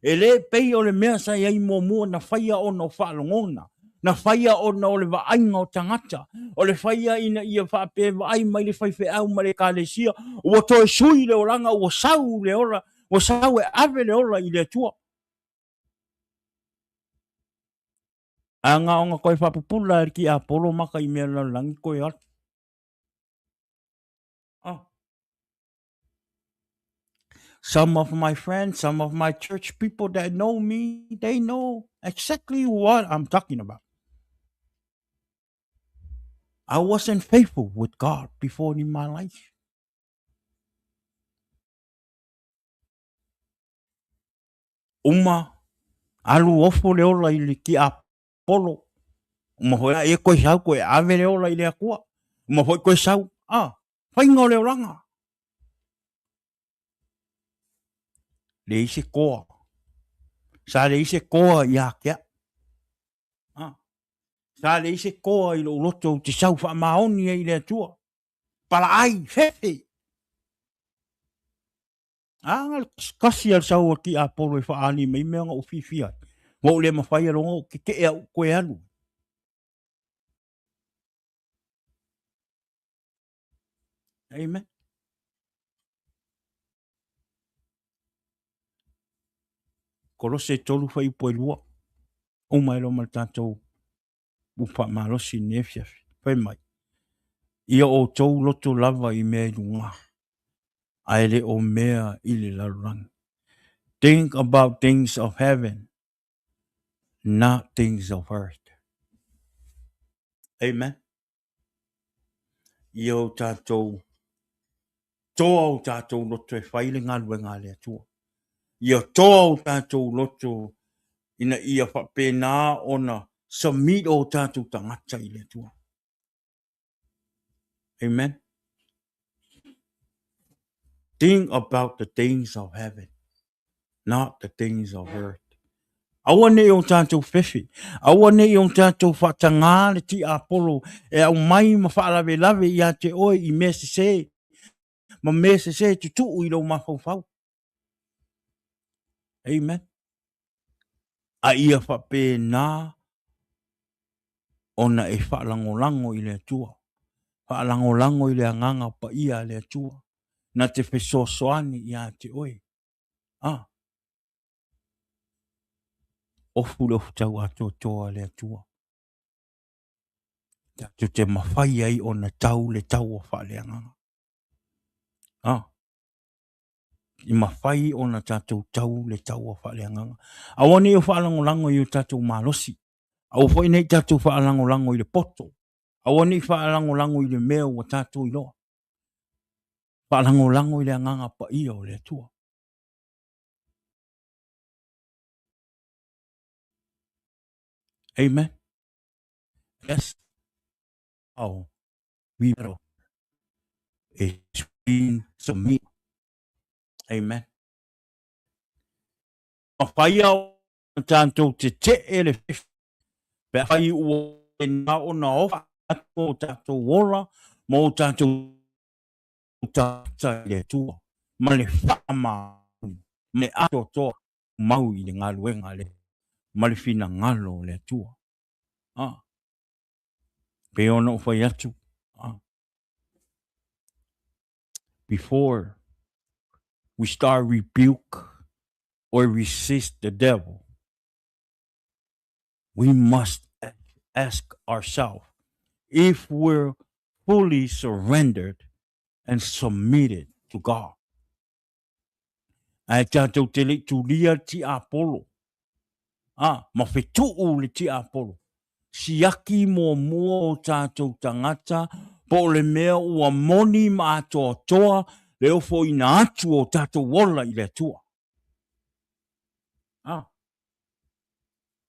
E le pei o le mea sa i ai muamua na faia ona o faalogona, na faia ona o le vaaiga o tagata, o le faia ina ia faapea vaai mai le faifeau ma le ekalesia, ua toe sui le olaga, ua sau le ola, ua sau e ave le ola i le Atua. A na ona koe faapupula e le tiapolo maka i mea lalolagi koe alu. Oh. Some of my friends, some of my church people that know me, they know exactly what I'm talking about. I wasn't faithful with God before in my life. Uma, alu ofo le ola i le tiapolo. Uma foi a e koe sau koe ave le ola i le Atua. Uma foi koe sau, a, faiga o le olaga. Leai se koa. Sa leai se koa ia te au. A, sa leai se koa i lou loto ou te sau faamaoni ai i le Atua. Palaai, fefe. A na le kasi a le sau a tiapolo e faaali mai mea na ou fiafia ai. Ua ou le mafai a loga ou kekeʻe au koe alu. Amen. Kolose 3 fuaiupu e 2. Uma ai loa ma le tatou upu faamalosi i lenei afiafi. Fai mai, ia outou loto lava i mea i luga, ae le o mea i le lalolagi. Think about things of heaven, not things of earth. Amen. Ia o tatou toa o tatou loto e fai le galuega a le Atua. Ia toa o tatou loto ina ia faapena ona submit o tatou tagata i le Atua. Amen. Think about the things of heaven, not the things of earth. Aua ne i o tātou fefe, aua ne i o tātou whaatangā le tiapolo e au mai ma whaalavelave ia te oe i mea sesē, ma mea sesē tutuu i lou mafaufau. Amen. A ia faapena ona e faalagolago i le Atua, faalagolago i le Agaga Paia a le Atua, na te fesoasoani ia te oe. Ah. Ofu le ofu tau atoatoa a le Atua. Tatou te mafai ai ona tau le taua faaleagaga. Ah. I mafai ona tatou tau le taua faaleagaga. Aua ne i o faalagolago i o tatou malosi. Aua foi ne i tatou faalagolago i le poto. Aua ne i faalagolago i le mea ua tatou iloa. Faalagolago i le Agaga Paia o le Atua. Amen. Yes. How we is being submit. Amen. Mafai ona tatou tetee le fefe pe afai ua na ona ofa atu o tatou ola ma o tatou tagata i le Atua ma le faamaoni ma le atoatoa mau i le galuega a le ma le finagalo o le Atua. Ah. Pei ona ou fai atu, ah. Before we start rebuke or resist the devil, we must ask ourselves if we're fully surrendered and submitted to God. Ae tatou te le i tulia le tiapolo, a, ma fetuu le tiapolo. Siaki muamua o tatou tagata po o le mea ua moni ma atoatoa le ofoina atu o tatou ola i le Atua. Ah.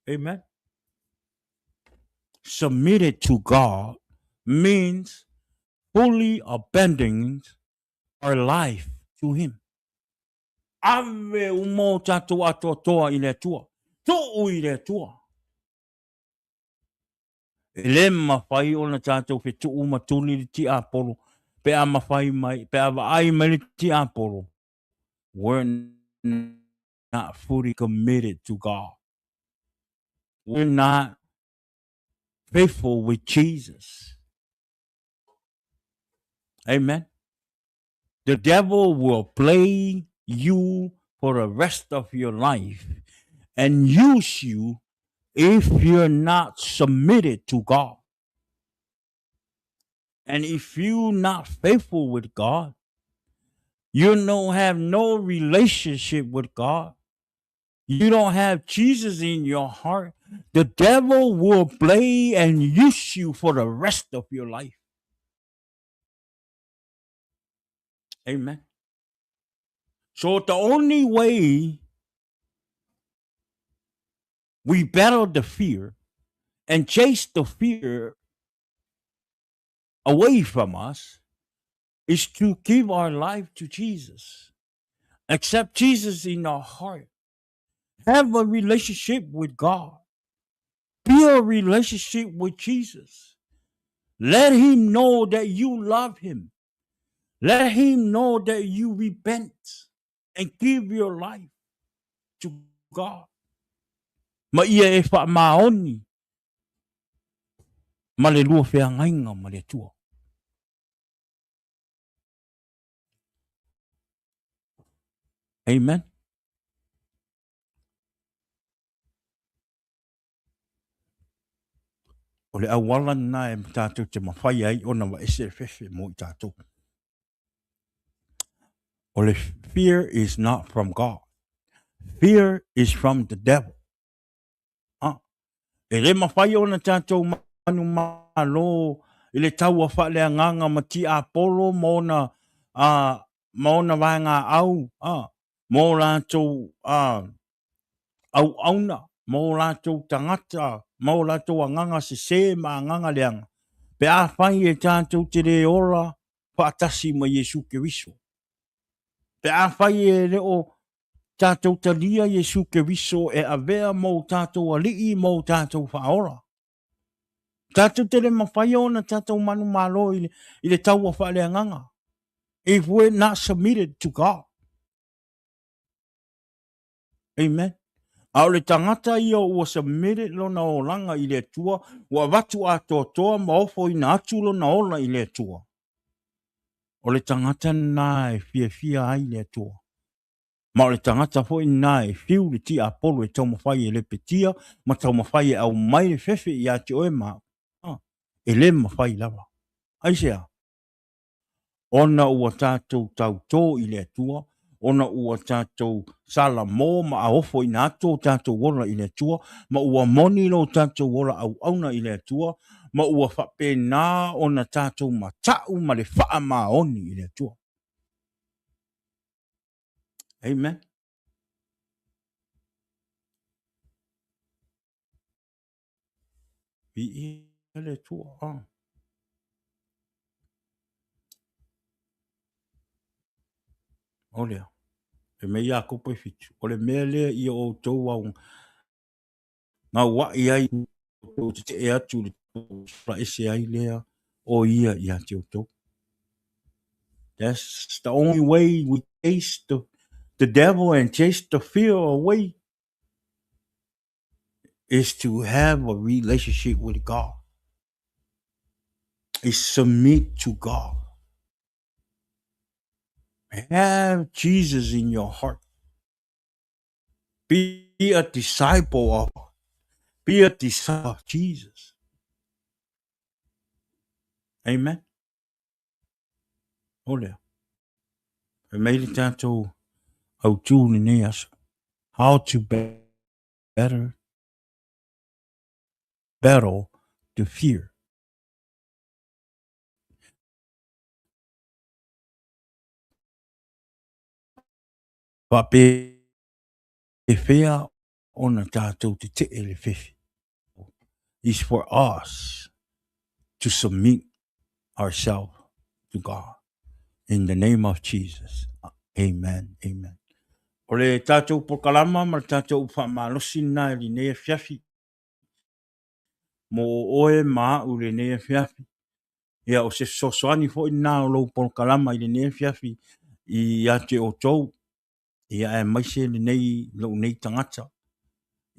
Amen. Submitted to God means fully abandoning our life to Him. Ave uma o tatou atoatoa i le Atua. Tuu i le Atua. E le mafai ona tatou fetuu ma tuli le tiapolo pe a mafai mai, pe a vaai mai le tiapolo. We're not fully committed to God. We're not faithful with Jesus. Amen. The devil will play you for the rest of your life and use you if you're not submitted to God. And if you're not faithful with God, you don't have no relationship with God. You don't have Jesus in your heart. The devil will play and use you for the rest of your life. Amen. So the only way we battle the fear and chase the fear away from us is to give our life to Jesus. Accept Jesus in our heart. Have a relationship with God. Build a relationship with Jesus. Let him know that you love him. Let him know that you repent and give your life to God. Ma ia e faamaoni ma le lua feagaiga ma le Atua. Amen. le auala lena e tatou te mafai ai ona aveese le fefe mo i tatou. O le fear is not from God. Fear is from the devil. Ah, e le mafai ona tatou manumalo i le taua faaleagaga ma tiapolo ma ona, ma ona vaegaau, ma o latou auauna, ma o latou tagata, ma o latou agaga sese ma agaga leaga, pe afai e tatou te le ola faatasi ma Iesu Keriso. Pe afai e le o tatou talia Iesu Keriso e avea ma o tatou Alii ma o tatou Faaola. Tatou te le mafai ona tatou manumalo i le taua faaleagaga. If we're not submitted to God. Amen. A o le tagata ia ua submitted lona olaga i le Atua, ua avatu atoatoa ma ofoina atu lona ola i le Atua. O le tagata lena e fiafia ai le Atua. Ma o le tagata foi lena e fiu le tiapolo e taumafai e lepetia ma taumafai e aumai le fefe ia te oe ma au. E le mafai lava. Aisea? Ona ua tatou tautō i le Atua, ona ua tatou salamo ma aofoina atu o tatou ola i le Atua, ma ua moni lo tatou ola auauna i le Atua, ma ua faapena ona tatou mata'u ma le faamaoni i le Atua. Amen. Viia le Atua. Ah. O lea. E mei Iakopo e fitu. O le mea lea ia outou au gaua'i ai outou tetee atu i le sola ese ai lea o ia ia te outou. That's the only way we chase the devil and chase the fear away is to have a relationship with God. Is submit to God. Have Jesus in your heart. Be a disciple of Be a disciple of Jesus. Amen. O lea. E mei le tātou autū lenei aso. How to better battle the fear. Faapefea ona tātou tetee le fefe. Is for us to submit ourselves to God. In the name of Jesus. Amen. Amen. O le tātou polokalama ma le tātou upu faamalosi lena i lenei afiafi. Mo oe ma a'u i lenei afiafi. Ia, o se fesoasoani foi lena o lou polokalama i lenei afiafi ia te outou. Ia, aemaise lenei, lou nei tagata.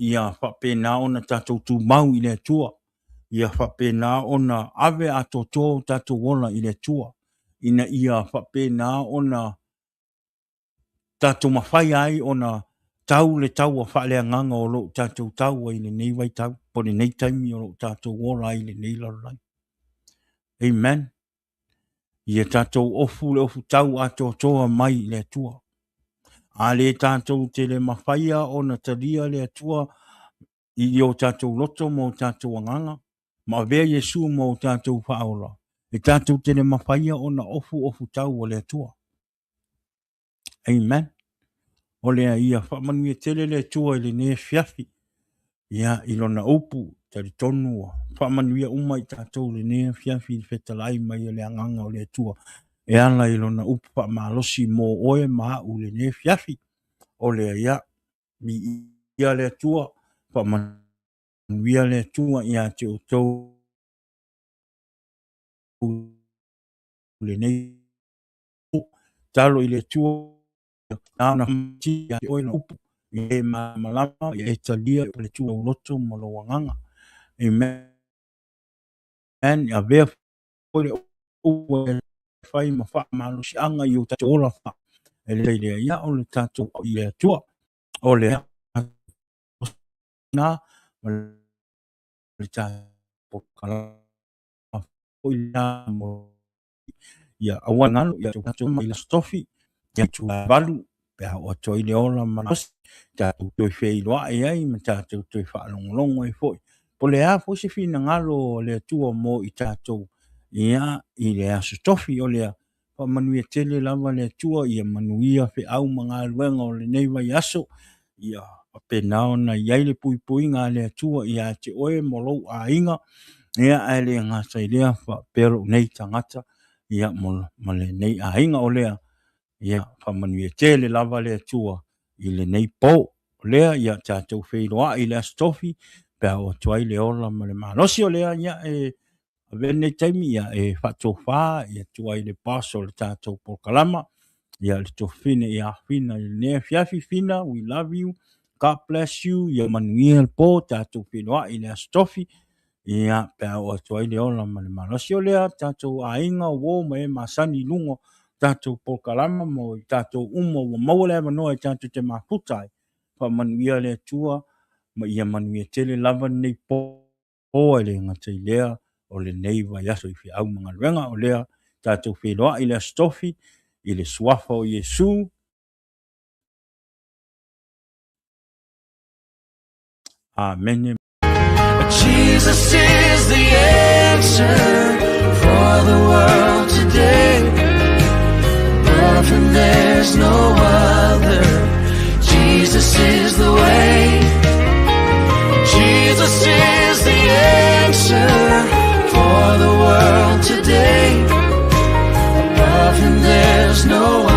Ia faapena ona tatou tumau i le Atua. Ia faapena ona ave atoatoa o tatou ola i le Atua. Ina ia faapena ona tatou mafai ai ona tau le taua faaleagaga o lo o tatou tau ai i lenei vaitau, po o lenei taimi o lo o tatou ola ai i lenei lalolagi. Amen. Ia tatou ofu le ofu tau atoatoa mai i le Atua. A le tatou te le mafaia ona talia le Atua i o tatou loto ma o tatou agaga, ma avea Iesu ma o tatou faaola, e tatou te le mafaia ona ofu ofu tau a le Atua. Amen. O lea ia faamanuia tele le Atua i lenei afiafi. Ia, i lona upu, talitonu ua faamanuia uma i tatou lenei afiafi i le fetalai mai o le agaga o le Atua e ala i lona upu faamalosi mo oe ma a'u i lenei afiafi. O lea ia, viia le Atua, faamanuia le Atua ia te outou lenei talo i le Atua na ia te oe upu ia e malamalama ia e talia le Atua lou loto ma lou agaga. Amen. Avea foi le upu e fai ma faamalosiaga i o tatou ola fa e le lea ia o le tatou i le Atua. O le na ma le tatou polokalama foi lena mo ia aua ne galo ia tatou mai le Aso Tofi ia itula e 8 pe a oo atu ai le ola ma le tatou toe feiloai ai ma tatou toe faalogologo ai foi. Po o le a foi se finagalo o le Atua mo i tatou ia i le Aso Tofi o lea faamanuia tele lava le Atua ia manuia feau ma galuega o lenei vaiaso ia faapena ona i ai le puipuiga a le Atua ia te oe ma lou aiga ia ae le gata i lea faapea lou nei tagata ia ma lenei aiga o lea ia faamanuia tele lava le Atua i lenei po. O lea ia tatou feiloai i le Aso Tofi pe a oo atu ai le ola ma le malosi o lea ia e avea lenei taimi ia e faatofa ia atu ai le boss o le tatou polokalama ia le tuafafine ia Fina i lenei afiafi. Fina, we love you, God bless you, ia manuia le po, tatou feiloai i le Aso Tofi ia pe a oo atu ai le ola ma le malosi o lea tatou aiga uo ma e masani i luga o tatou polokalama mo i tatou uma ua maua le avanoa e tatou te mafuta ai. Faamanuia le Atua ma ia manuia tele lava lenei po e le gata i lea o lenei vaiaso i feau ma galuega o lea tatou feiloai i le Aso Tofi i le suafa o Iesu. Amene. Jesus is the answer for the world today. Above him there's no other. Jesus is the way. Jesus is the answer for the world today. Above him there's no